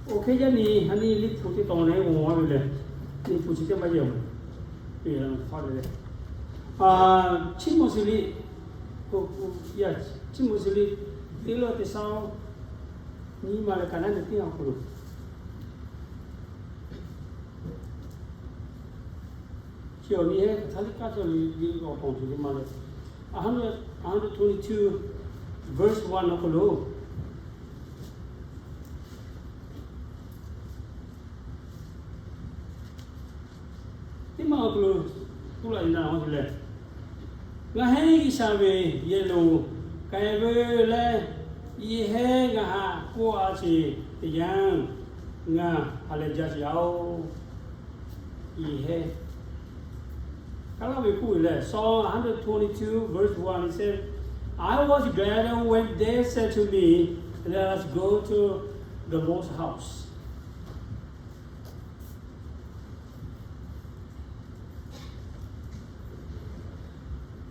Oˇ hk'e yaˇ nyi ha nyi Liꞈ hpu teˇ tawn leh g'aw ve lehˬ, Liꞈ hpu chi teˇ maˇ yehˬ oˬ. Chiˇ mvuh shiˍ liꞈ, Chiˇ mvuh shiˍ liꞈ teˇ lawˇ teˇ saˉ nyiˇ ma leh ka naˉ nyi teˇ awˬ hk'aw lo chi awˬ nyi hehˉ hk'aˬ htaˇ liꞈ kaˉ cawˬ ve awˬ pon cawˬ ve ma leh, a hundred twenty-two verse one awˬ hk'aw lo teˇ maˇ awˬ hk'aw lo k'oˆ laˇ ve na, a lehˬ, Ngaˬ heˉ G'uiˬsha ve yehˬ lo k'ai ve leh, yehˬ heˉ ngaˬ haꞈ k'oˆ a sheˍ teˇ yanˇ, ngaˬ ha lehˬ jaˇ sheˍ yaˇ oˬ. Yehˬ heˉ kaˉ laˇ ve k'oˆ ve lehˬ, Psalm hundred twenty-two verse one says, I was glad when they said to me, Let us go to the Lord's house.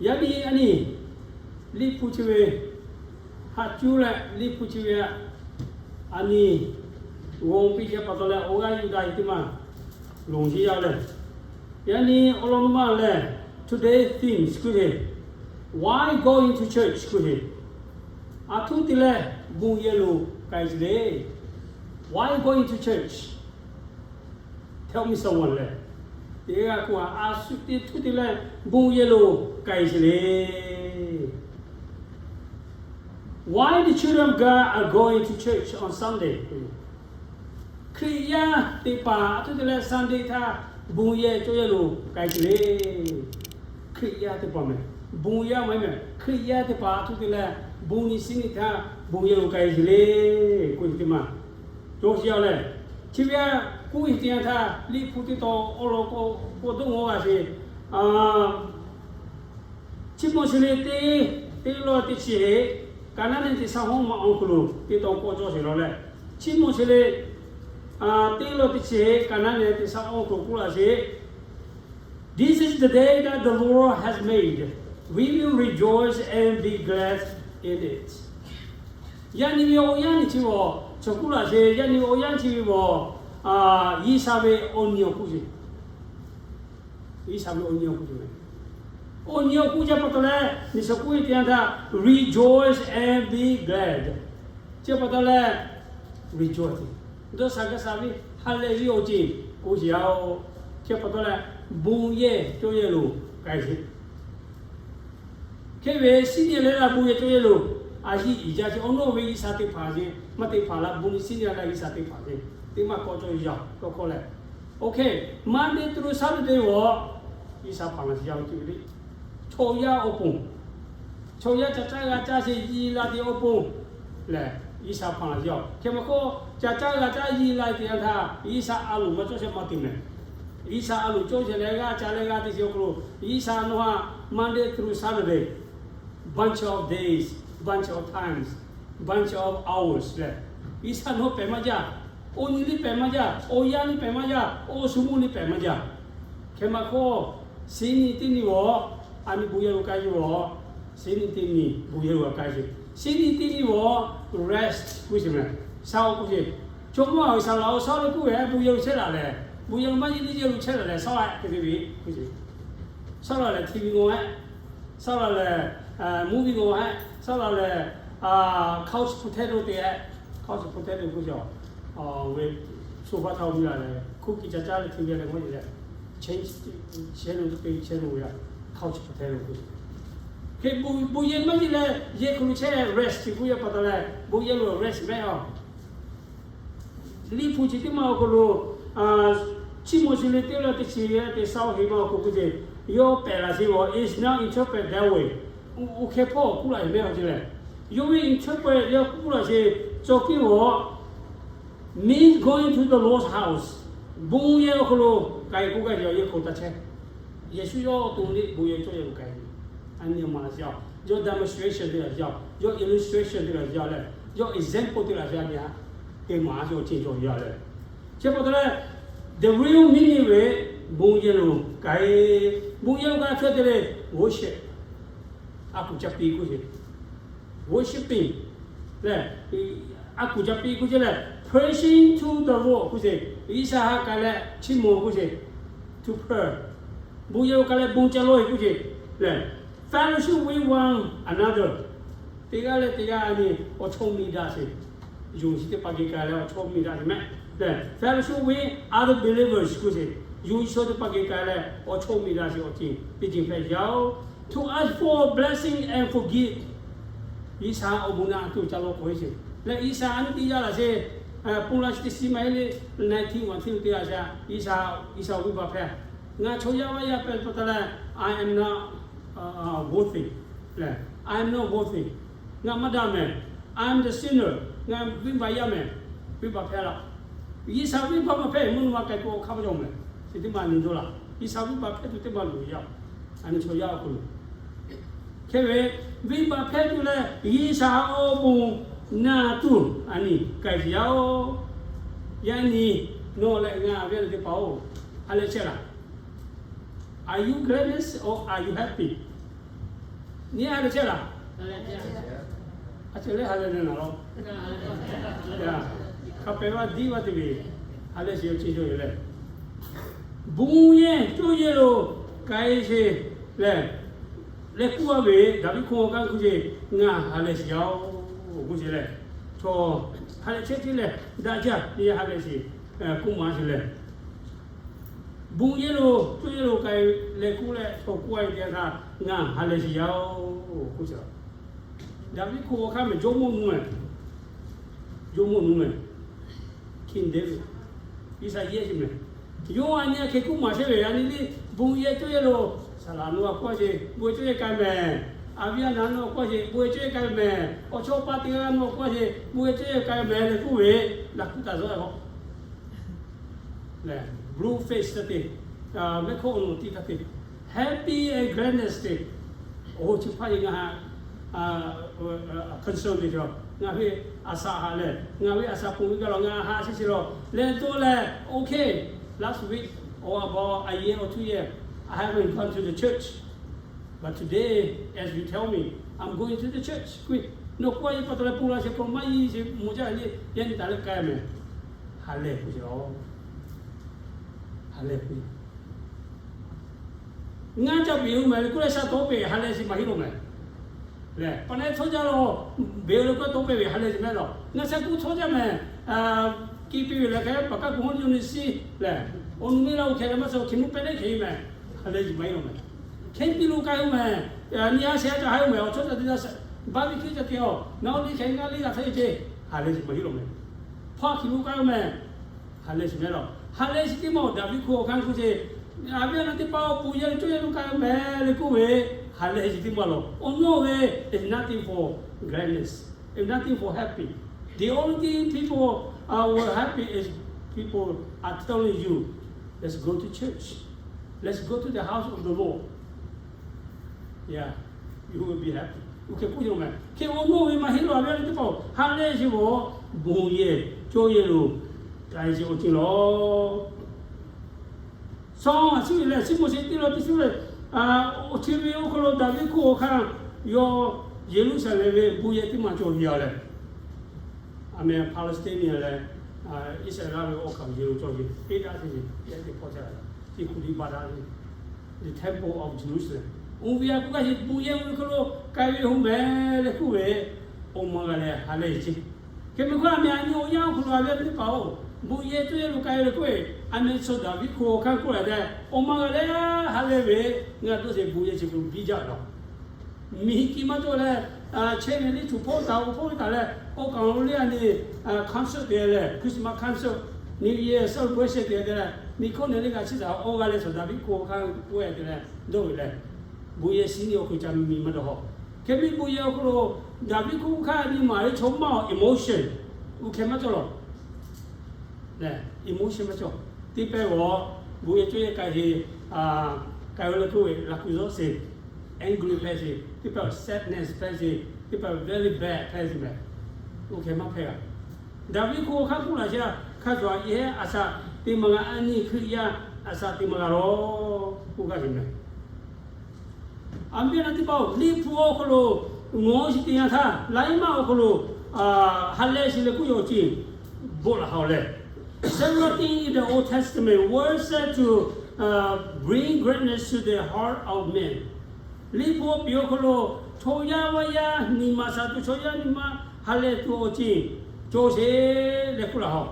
Yaˇ nyi a nyi Liꞈ hpu chi ve haꞈ cuˇ leh Liꞈ hpu chi ve a nyi g'aw piˇ chehˇ pa taw leh, awˬ g'aˇ Yuˇdaꞈ teˇ maˇ lonˉ jiˇ yaˇ lehˬ, yaˇ nyi awˬ lawn maˇ lehˬ, today's theme k'oˆ ve, Why going to church k'oˆ ve, aˬ htoꞈ te leh bon yehˬ lo k'ai sheˍ le. Why going to church? Tell me someone lehˬ, teˇ g'aˇ k'o, aˬ htoꞈ te htoꞈ te leh bon yehˬ lo k'ai sheˍ le. Why the children of God are going to church on Sunday? Hkriꞈ yaˇ teˇ hpaˍ aˬ htoꞈ te leh Sunday htaˇ bon yehˬ cawˇ yehˬ lo k'ai sheˍ le. Hkriꞈ yaˇ teˇ hpaˍ mehˍ, bon yaˇ maˇ heˆ mehˍ, Hkriꞈ yaˇ teˇ hpaˍ aˬ htoꞈ te leh bon nyi suhˉ nyi htaˇ bon yehˬ lo k'ai sheˍ le k'oˆ ve teˇ maˇ cawˬ sheˍ yaˇ lehˬ, chi ve a k'oˆ ve teˇ yanˇ htaˇ Liꞈ hpu teˇ tawn awˬ lawn k'o, k'o dawˇ ngawˬ g'a sheˍ. Chiˇ mvuh shiˍ liꞈ teˇ, teˇ lawˇ teˇ chi heˆ, ka naˉ nehˬ teˇ saˉ hawˉ ma awˬ hk'aw lo teˇ tawn k'awꞈ cawˬ sheˍ law lehˬ, Chiˇ mvuh shiˍ liꞈ teˇ lawˇ teˇ chi heˆ, ka naˉ nehˬ teˇ saˉ awˬ hk'aw lo k'oˆ laˇ sheˍ. This is the day that the Lord has made. We will rejoice and be glad in it. Yaˇ nyi ve awˬ yanˇ nyi chi awˬ cawˬ k'oˆ laˇ sheˍ. Yaˇ nyi ve awˬ yanˇ chi ve awˬ, G'uiˬsha ve awˬ nyi awˬ hk'oˆ sheˍ. G'uiˬsha ve awˬ nyi awˬ hk'oˆ sheˍ. Awˬ nyi awˬ hk'oˆ jaˇ pa taw leh, nyi shaˍ k'oˆ ve teˇ yanˇ htaˇ, rejoice and be glad. Chi pa taw leh, rejoice, dawˇ sha gaˇ sha ve, ha lehˬ ve awˬ ceuˬ k'oˆ sheˍ yaˇ oˬ. Chi pa taw leh, bon yehˬ cawˇ yehˬ lo k'ai sheˍ. Hk'e ve suhˉ nyi leh laˇ bon yehˬ cawˇ yehˬ lo, a yiˇ iˍ jaˇ sheˍ. Awˬ nawˉ ve G'uiˬsha teˇ hpaˍ sheˍ, maˇ teˇ hpaˍ laˇ, bon nyi suhˉ nyi leh G'uiˬsha teˇ hpaˍ sheˍ, teˇ maˇ k'awꞈ cawˬ yaˇ k'awꞈ hk'aw leh. Oˇ hk'e, Monday through Saturday awˬ G'uiˬsha hpanˍ laˬ sheˍ yaˇ oˬ. Chaw yaˇ awˬ pon, chaw yaˇ ca caˇ g'a caˇ sheˍ yiˇ laˇ te awˬ pon lehˬ, G'uiˬsha hpanˍ laˬ sheˍ yaˇ oˬ. Hk'e maˇ k'oˆ, ca caˇ g'a caˇ yiˇ laˇ te yanˇ htaˇ, G'uiˬsha a loˍ maˇ cawˇ sheˍ maˇ te mehˍ. G'uiˬsha a loˍ cawˇ sheˍ leh g'a ca leh g'a te sheˍ awˬ hk'aw lo, G'uiˬsha nawˬ haꞈ Monday through Saturday, bunch of days, bunch of times, bunch of hours lehˬ, G'uiˬsha nawˬ pehˬ maˇ jaˇ. Awˬ nyi liˇ pehˬ maˇ jaˇ. Awˬ yanˇ liˇ pehˬ maˇ jaˇ. Awˬ shu mvuhˇ liˇ pehˬ maˇ jaˇ. Hk'e maˇ k'oˆ, suhˉ nyi teˇ nyi awˬ, a nyi bon yehˬ lo k'ai ve awˬ, suhˉ nyi teˇ nyi bon yehˬ lo k'ai sheˍ. Suhˉ nyi teˇ nyi awˬ rest k'oˆ sheˍ mehˍ, shaˉ oꞈ k'oˆ sheˍ. Chaw mawˇ a G'uiˬsha laˬ oˬ, shaˉ oꞈ k'oˆ ve, bon yehˬ lo chehˇ laˬ lehˬ, bon yehˬ lo maˇ nyi teˇ yehˬ lo chehˇ laˬ lehˬ, shaˉ oꞈ k'oˆ ve k'oˆ sheˍ. Shaˉ laˬ lehˬ TV ngaw hehˆ, shaˉ laˬ lehˬ movie ngaw hehˆ, shaˉ laˬ lehˬ couch potato te hehˆ, couch potato k'oˆ sheˍ. Ve sofa htaꞈ oˇ ve laˬ lehˬ, hkuˇ kiˬ ca caˇ leh TV leh ngaw leh, change channel te channel ve a, couch potato k'oˆ sheˍ. Hk'e bon yehˬ maˇ nyi leh yehˬ hk'aw lo chehˇ rest k'oˆ yaˇ pa taw leh, bon yehˬ lo rest mehˆ a. Liꞈ hpu chi teˇ maˇ awˬ hk'aw lo, Chiˇ mvuh shiˍ liꞈ teˇ lawˇ teˇ chi ve teˇ saˉ awˬ heˆ ma awˬ hk'aw k'oˆ ce, yawˇ pehˬ laˬ sheˍ ve, is now interpret that way. Oˇ hk'e hpawˇ k'oˆ laˇ sheˍ mehˍ awˬ ceuˬ lehˬ, yawˇ ve interpret yawˇ k'oˆ laˇ sheˍ, cawˬ kiˇ ve means going to the Lord's house. Bon yehˬ awˬ hk'aw lo k'ai k'oˆ gaˇ ve, yehˬ hk'aw taˇ chehˇ. Yeˍsuˆ yawˇ to liˇ bon yehˬ cawˇ yehˬ lo k'ai ve. A nyi ma laˬ sheˍ yaˇ, yawˇ demonstration te laˬ sheˍ yaˇ, yawˇ illustration te laˬ sheˍ yaˇ leh, yawˇ example te laˬ sheˍ yaˇ nyi a, te maˍ a cawˬ ceh cawˬ yaˇ leh. Chi pa taw leh, the real meaning ve, bon yehˬ lo k'ai, bon yehˬ lo k'ai hk'e te leh, worship, a kuˬ ca piˇ k'oˆ ce, worshiping lehˬ, a kuˬ ca piˇ k'oˆ ce lehˬ, Praising to the Lord k'oˆ sheˍ. G'uiˬsha ha k'ai leh chiˇ mvuh k'oˆ sheˍ. To prayer. Bon yehˬ lo k'ai leh bon ca lawˬ e k'oˆ sheˍ lehˬ, fellowship with one another. Teˇ g'aˇ leh teˇ g'aˇ a nyi awˬ chawˇ miˬ daꞈ sheˍ. Yonˍ chi teˇ hpaˍ geh k'ai leh awˬ chawˇ miˬ daꞈ sheˍ mehˍ lehˬ, fellowship with other believers k'oˆ sheˍ. Yonˍ chi teˇ hpaˍ geh k'ai leh awˬ chawˇ miˬ daꞈ sheˍ awˬ ceuˬ teˇ ceuˬ hpehꞈ yaˇ-oˬ. To ask for blessing and forgive. G'uiˬsha awˬ bon naˆ tuˬ ca lawˬ k'oˆ ve sheˍ lehˬ, G'uiˬsha a nyi teˇ yaˇ laˬ sheˍ. Pon la chi teˇ shiˍ maˇ heˆ le, nineteen one teˇ g'aˇ sheˍ. G'uiˬsha, G'uiˬsha venˇbaˆ hpehˇ. Ngaˬ chaw yaˇ vaˇ yaˇ hpehˇ pa taw leh, I am not worthy lehˬ, I am not worthy. Ngaˬ maˇ daꞈ mehˍ. I am the sinner. Ngaˬ venˇbaˆ yaˇ mehˍ. Venˇbaˆ hpehˇ laˇ. G'uiˬsha venˇbaˆ maˇ hpehˇ, mvuhˇ naw ma k'ai k'o awˬ hk'aˇ maˇ cawˬ mehˍ. Chi teˇ maˇ nyi dawˇ laˇ. G'uiˬsha venˇbaˆ hpehˇ tuˬ teˇ maˇ loˍ yaˇ. A nyi chaw yaˇ awˬ hk'aw lo hk'e ve, venˇbaˆ hpehˇ tuˬ leh G'uiˬsha awˬ bon naˆ tuˬ a nyi k'ai sheˍ yaˇ-oˬ. Yaꞈ nyi nawˬ leh ngaˬ ve teˇ hpaˍ-oˬ, ha lehˬ chehˇ laˇ. Are you gladness or are you happy? Nyi ha lehˬ chehˇ laˇ. A ceuˬ lehˬ ha lehˬ leh naˍ law. Hk'a pehˍ vaˇ diˇ vaˇ te ve, ha lehˬ sheˍ awˬ ceuˬ cawˬ ve lehˬ, bon yehˬ cawˇ yehˬ lo k'ai sheˍ lehˬ, leh k'oˆ a ve Daˍviˆ hk'oˆ awˬ kanˉ k'oˆ sheˍ, ngaˬ ha lehˬ sheˍ yaˇ-oˬ k'oˆ sheˍ lehˬ, chaw ha lehˬ chehˇ te lehˬ daꞈ jaˇ ve ha lehˬ sheˍ k'oˆ maˍ sheˍ lehˬ, bon yehˬ lo cawˇ yehˬ lo k'ai leh k'oˆ leh chaw k'oˆ a ve teˇ yanˇ htaˇ, ngaˬ ha lehˬ sheˍ yaˇ-oˬ k'oˆ sheˍ. Daˍviˆ hk'oˆ awˬ hk'aˇ mehˍ, jawˇmawˇ nuˇ mehˍ, jawˇmawˇ nuˇ mehˍ, King David, Iˉsaˍyaˆ chi mehˍ. Yawˇ a nyi a hk'e k'oˆ maˍ chehˇ ve, a nyi liˇ bon yehˬ cawˇ yehˬ lo, saˍ laꞈ nawˬ a k'oˆ a sheˍ bon yehˬ cawˇ yehˬ k'ai mehˍ. A viˉ a naˍ nawˬ a k'oˆ a sheˍ bon yehˬ cawˇ yehˬ k'ai mehˍ. Awˬ chawˇ paˆ teˇ g'aˇ nawˬ a k'oˆ a sheˍ bon yehˬ cawˇ yehˬ k'ai mehˍ leh k'oˆ ve, laꞈ kuˉ taˍ zaw a k'o lehˬ, blue face taˇ te, mehˆ hkawˇ awˬ nawˬ tiˇ taˇ te, happy and gladness te. Oˇ chi hpaˇ ve ngaˬ ha concern te chaw, ngaˬ ve a shaꞈ haꞈ lehˬ, ngaˬ ve a shaꞈ ponˬ ve gaˬ law, ngaˬ haꞈ sheˍ sheˍ law leh to leh, okay, last week or about a year or two year, I haven't gone to the church. But today, as you tell me, I'm going to the church. K'o, nawˬ k'oˆ a ve pa taw leh pon la sheˍ k'o maˇ yeˇ sheˍ mawˬ jaˇ le, yaˇ nyi taˍ leh k'ai mehˍ. Ha lehˬ k'oˆ sheˍ law. Ha lehˬ k'oˆ, ngaˇ ca peꞈ-oˬ mehˍ le k'oˆ leh sha tawˇ peꞈ ha lehˬ sheˍ maˇ heˆ law mehˍ. Lehˬ pa nehˉ htawˇ jaˇ law, beˬ-oˬ leh k'oˆ tawˇ peꞈ ve ha lehˬ sheˍ mehˍ law. Ngaˇ sha kuˇ htawˇ jaˇ mehˍ. Kiˇ piˇ ve lehˬ hk'e paˍ kaˇ k'o haˉ nyi nyi shiˉ lehˬ, awˬ nu miˇ la oˇ hkeh leh maˇ suh hkiˬ nuˇ pehˇ leh hkeh mehˍ. Ha lehˬ sheˍ maˇ heˆ law mehˍ. Hkehˇ piˇ lo k'ai-oˬ mehˍ. Nyi a shehˍ a ca ha-oˬ mehˍ. Awˬ chawˇ ca te ta, baˆ viˉ hkiˉ ca te-oˬ, naˆ oˇ liˇ hkeh ngaˇ liˇ g'a htaˇ e ceˇ, ha lehˬ sheˍ maˇ heˆ law mehˍ. Hpaˇ hkiˬ lo k'ai-oˬ mehˍ. Ha lehˬ sheˍ mehˍ law. Ha lehˬ sheˍ teˇ maˇ-oˬ, Daˍviˆ hk'oˆ awˬ hkanˇ k'oˆ sheˍ, a viˉ a naˍ teˇ hpaˍ-oˬ, bon yehˬ lo cawˇ yehˬ lo k'ai mehˍ leh k'oˆ ve, ha lehˬ sheˍ teˇ maˇ law. Awˬ nawˇ ve is nothing for gladness, is nothing for happy. The only thing people are were happy is people are telling you, let's go to church, let's go to the house of the Lord. Yeah, you will be happy. Oˇ hk'e k'oˆ yoˬ mehˍ. Hk'e awˬ nawˇ ve maˇ heˆ law, a viˉ a naˍ teˇ hpaˍ-oˬ, ha lehˬ sheˍ ve, bon yehˬ cawˇ yehˬ lo k'ai sheˍ awˬ ceuˬ law. Shaw a shu lehˬ, Siˉmonˍ sheˍ teˇ law teˇ shu lehˬ, awˬ chi ve awˬ hk'aw lo Daˍviˆ hk'oˆ awˬ hkanˇ yawˇ Yeˍruˆsaˍlehnˍ ve bon yehˬ teˇ maˬ cawˬ ve yoˬ lehˬ, a meh Palestine leh Iˉsaˍreˍlaˆ ve awˬ kaˍ yehˬ lo cawˬ ve teˇ daꞈ teˇ ve yehˬ teˇ hpawˇ ca, teˇ hk'u teˇ baˆ daꞈ ve, the Temple of Jerusalem. Oˇ ve a k'oˆ kaˇ sheˍ, bon yehˬ oˇ ve hk'aw lo k'ai ve hoꞈ mehˍ leh k'oˆ ve, awˬ maˬ g'a leh ha lehˬ sheˍ. Hk'e meh hk'oˆ a meh a nyi awˬ yanˇ awˬ hk'aw lo a viˉ a naˍ teˇ hpaˍ-oˬ, bon yehˬ cawˇ yehˬ lo k'ai ve leh k'oˆ ve, a meh chaw Daˍviˆ hk'oˆ awˬ hkanˇ k'oˆ leh tehꞈ, awˬ maˬ g'a leh ha lehˬ ve, ngaˬ dawˇ sheˍ bon yehˬ chi k'o biˇ jaˇ law. Miˬ hiˆ kiˇ maˇ cawˇ leh, chehˇ ve liˇ tuˬ hpawˇ taˍ-oˬ hpawˇ ve taˍ leh, awˬ kaˍ lo le a nyi concert te leh, Christmas concert, New Year celebration te leh, miˬ hkawˇ nehˬ le g'a chiˇ taˍ awˬ g'a leh chaw Daˍviˆ hk'oˆ awˬ hkanˇ k'oˆ e te leh dawˇ ve leh, bon yehˬ shiˍ nyi awˬ hk'aw lo ca miˬ maˇ dawˇ haw. Hk'e miˬ bon yehˬ awˬ hk'aw lo Daˍviˆ hk'oˆ hkanˇ nyi maˍ ve chaw maˇ awˬ emotion, oˇ hkeh maˇ cawˇ law. Lehˬ, emotion maˇ cawˇ. Teˇ pehˇ g'awˬ, bon yehˬ cawˇ yehˬ k'ai sheˍ, k'ai-o leh k'oˆ ve laꞈ kuˬ zawˇ sheˍ, angry hpehˇ sheˍ, teˇ pehˇ sadness hpehˇ sheˍ, teˇ pehˇ very bad hpehˇ sheˍ mehˍ. Oˇ hkeh maˇ hpehˇ g'a. Daˍviˆ hk'oˆ hkanˇ k'oˆ laˬ sheˍ, hk'a shuˍ a yehˬ a shaꞈ teˇ maˬ g'a, a nyi Hkriꞈ yaˇ a shaꞈ teˇ maˬ g'a law k'oˆ g'a sheˍ mehˍ. A viˉ a naˍ teˇ hpaˍ-oˬ, liꞈ hpu awˬ hk'aw lo ngawˬ shiˍ te yanˇ htaˇ, laiˉ maˇ awˬ hk'aw lo ha lehˬ sheˍ leh k'oˆ ve awˬ ceuˬ, Bon laˬ haw leh, several things in the Old Testament were said to bring gladness to the heart of men. Liꞈ hpu awˬ piˍ awˬ hk'aw lo chaw yaˇ vaˇ yaˇ nyi ma sha tuˬ, chaw yaˇ nyi ma ha lehˬ tuˬ awˬ ceuˬ cawˬ sheˍ leh k'oˆ laˬ haw.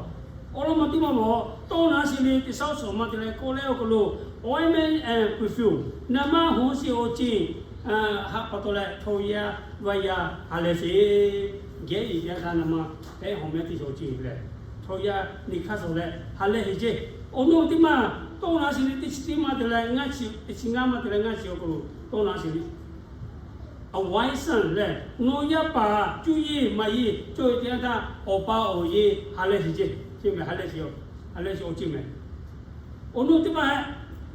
Awˬ lawn ma teˇ maˬ maˬ tawˇ na shiˍ le teˇ shaˉ awˬ suhˍ ma te leh k'oˆ leh awˬ hk'aw lo, ointment and perfume, naˍ manˇ hawˉ sheˍ awˬ ceuˬ haꞈ pa taw leh chaw yaˇ vaˇ yaˇ ha lehˬ sheˍ. Geh iˍ yaˇ htaˇ naˍ manˇ pehˉ hawˉ mehˉ teˇ cawˬ awˬ ceuˬ lehˬ, chaw yaˇ nyi hk'aˇ suh leh ha lehˬ sheˍ ceˇ. Awˬ naw teˇ maˬ tawˇ na shiˍ le teˇ chi teˇ maˬ te leh ngaˇ chi, teˇ chi ngaˇ maˬ te leh ngaˇ chi awˬ hk'aw lo tawˇ na shiˍ le. Awˬ waiˉ suhˍ lehˬ, nawˬ yaˇ paˍ cuˇ yiˍ maˍ yiˍ cawˬ ve teˇ yanˇ htaˇ, awˬ pa awˬ e ha lehˬ sheˍ ceˇ, ha lehˬ sheˍ, ha lehˬ sheˍ awˬ ceuˬ mehˍ. Awˬ naw teˇ maˬ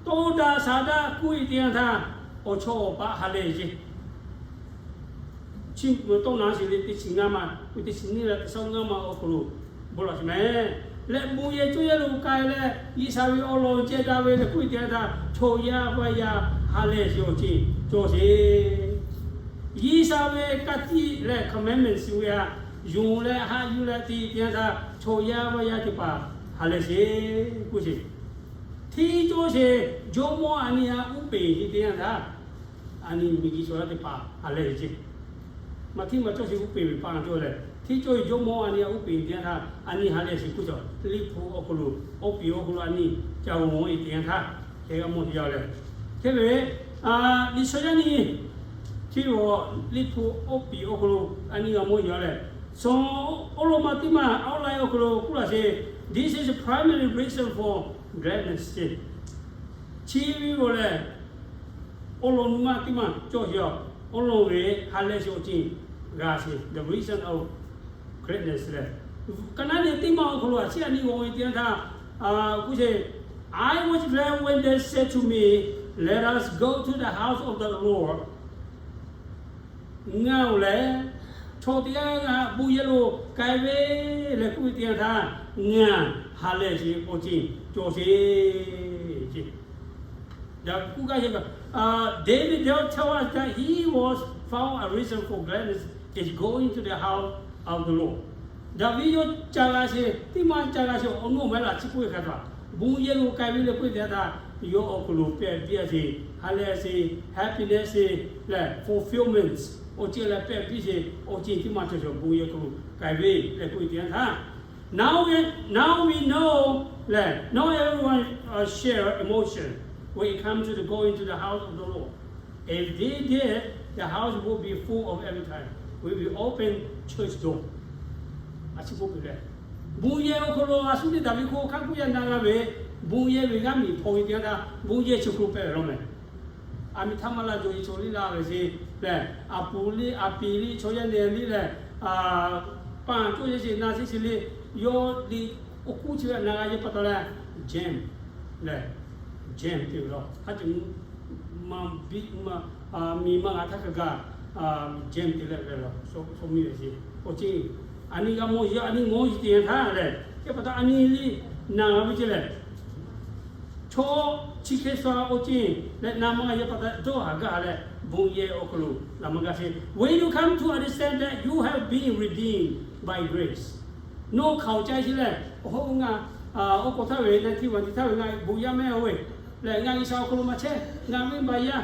tawˇ daꞈ shaˍ daꞈ kuˇ ve teˇ yanˇ htaˇ, awˬ chawˇ awˬ paˆ ha lehˬ sheˍ ceˇ. Chi tawˇ na shiˍ le teˇ chi ngaˇ maˬ, teˇ chi nyiˇ leh teˇ shaˉ ngaˇ maˬ awˬ hk'aw lo bon laˬ sheˍ mehˍ. Leh bon yehˬ cawˇ yehˬ lo k'ai leh G'uiˬsha ve awˬ lawn ceh daꞈ ve leh kuˇ ve teˇ yanˇ htaˇ, chaw yaˇ vaˇ yaˇ ha lehˬ sheˍ awˬ ceuˬ cawˬ sheˍ. G'uiˬsha ve ka tiꞈ leh commandment shuˍ ve a, yonˍ leh haꞈ yuˬ leh te teˇ yanˇ htaˇ, chaw yaˇ vaˇ yaˇ teˇ hpaˍ ha lehˬ sheˍ k'oˆ sheˍ. Hteˇ cawˇ sheˍ, jawˇmawˇ a nyi a uˉ peˍ te teˇ yanˇ htaˇ, a nyi miˬguiˬ chaw yaˇ teˇ hpaˍ ha lehˬ sheˍ ceˇ. Maˇ hteˇ maˇ cawˇ sheˍ uˉ peˍ ve pa cawˇ leh, hteˇ cawˇ ve jawˇmawˇ a nyi a uˉ peˍ teˇ yanˇ htaˇ a nyi ha lehˬ sheˍ k'oˆ cawˬ. Liꞈ hpu awˬ hk'aw lo, awˬ piˍ awˬ hk'aw lo a nyi ca g'awˬ e teˇ yanˇ htaˇ, hk'e g'a mawˬ te yaˇ leh, hk'e ve, G'uiˬsha yaˇ nyi, chi ve Liꞈ hpu awˬ piˍ awˬ hk'aw lo a nyi g'a mawˬ yaˇ leh, shawˍ awˬ lawn ma teˇ maˬ awˬ lawn awˬ hk'aw lo k'oˆ laˇ sheˍ. This is the primary reason for gladness ceˇ. Chi ve g'awˬ lehˬ, awˬ lawn nyi ma teˇ maˬ cawˇ sheˍ a, awˬ lawn ve ha lehˬ sheˍ awˬ ceuˬ g'a sheˍ, the reason of gladness leh, ka naˉ ne teˇ maˬ awˬ hk'aw lo a ciˉ a nyi g'awˬ ve teˇ yanˇ htaˇ, k'oˆ sheˍ, I was glad when they said to me, let us go to the house of the Lord. Ngaˬ oˬ lehˬ, chaw teˇ g'aˇ ngaˬ bon yehˬ lo k'ai ve leh k'oˆ ve teˇ yanˇ htaˇ, ngaˬ ha lehˬ sheˍ awˬ ceuˬ cawˬ sheˍ ceˇ. Daꞈ k'oˆ gaˇ sheˍ kaꞈ, David tell us that he was found a reason for gladness is going to the house of the Lord. Daˍviˆ yawˇ ca g'a sheˍ, teˇ maˇ ca g'a sheˍ awˬ naw maˇ laˬ chi k'oˆ ve hk'a taꞈ, bon yehˬ lo k'ai ve leh k'oˆ ve teˇ yanˇ htaˇ, yawˇ awˬ hk'aw lo pehˬ piˇ a sheˍ, ha lehˬ sheˍ, happiness sheˍ leh fulfillment awˬ ceuˬ leh pehˬ piˇ sheˍ awˬ ceuˬ teˇ maˇ cawˬ sheˍ, bon yehˬ awˬ hk'aw lo k'ai ve leh k'oˆ ve teˇ yanˇ htaˇ, Now we, now we know leh, not everyone share emotion when it comes to the going to the house of the Lord. If they did, the house would be full of every time. We will open church door. A chi k'oˆ piˇ leh, bon yehˬ awˬ hk'aw lo a shu teˇ daꞈ ve hk'oˆ hk'a k'oˆ yaˇ na g'a ve, bon yehˬ ve g'aˇ miˬ hpaw ve teˇ yanˇ htaˇ, bon yehˬ chi hk'oˆ pehˬ ve law mehˍ. A miˬ htaˇ maˇ la jawˬ e chaw liˇ la ve sheˍ lehˬ, a puˍ liˇ a piˍ liˇ chaw yaˇ nehˬ liˇ lehˬ, paˍ cawˇ yehˬ sheˍ na sheˍ sheˍ le, yawˇ liˇ awˬ k'uˉ chi ve na g'a yehˬ pa taw leh, James lehˬ, James te ve law hk'a ce, miˬ maˇ g'a htaˇ hk'a gaˬ, James te leh ve law, sawˉ miˇ ve sheˍ awˬ ceuˬ, a nyi g'a mawˬ yaˇ a nyi mawˬ yaˇ teˇ yanˇ htaˇ lehˬ, chi pa taw a nyi liˇ na g'a ve ce lehˬ, chaw chi hk'e sha awˬ ceuˬ leh na maˇ g'a yehˬ pa taw dawˇ haˍ gaˇ leh, bon yehˬ awˬ hk'aw lo laꞈ maˇ gaˇ sheˍ. When you come to understand that you have been redeemed by grace, nawˬ hk'aoˍ ca sheˍ lehˬ, oˇ ngaˬ, oˇ k'o htaˇ ve na htiˇ va tiꞈ htaˇ ve ngaˬ bon yaˇ mehˆ ve lehˬ, ngaˬ G'uiˬsha awˬ hk'aw lo maˇ chehˇ, ngaˬ venˇbaˆ yaˇ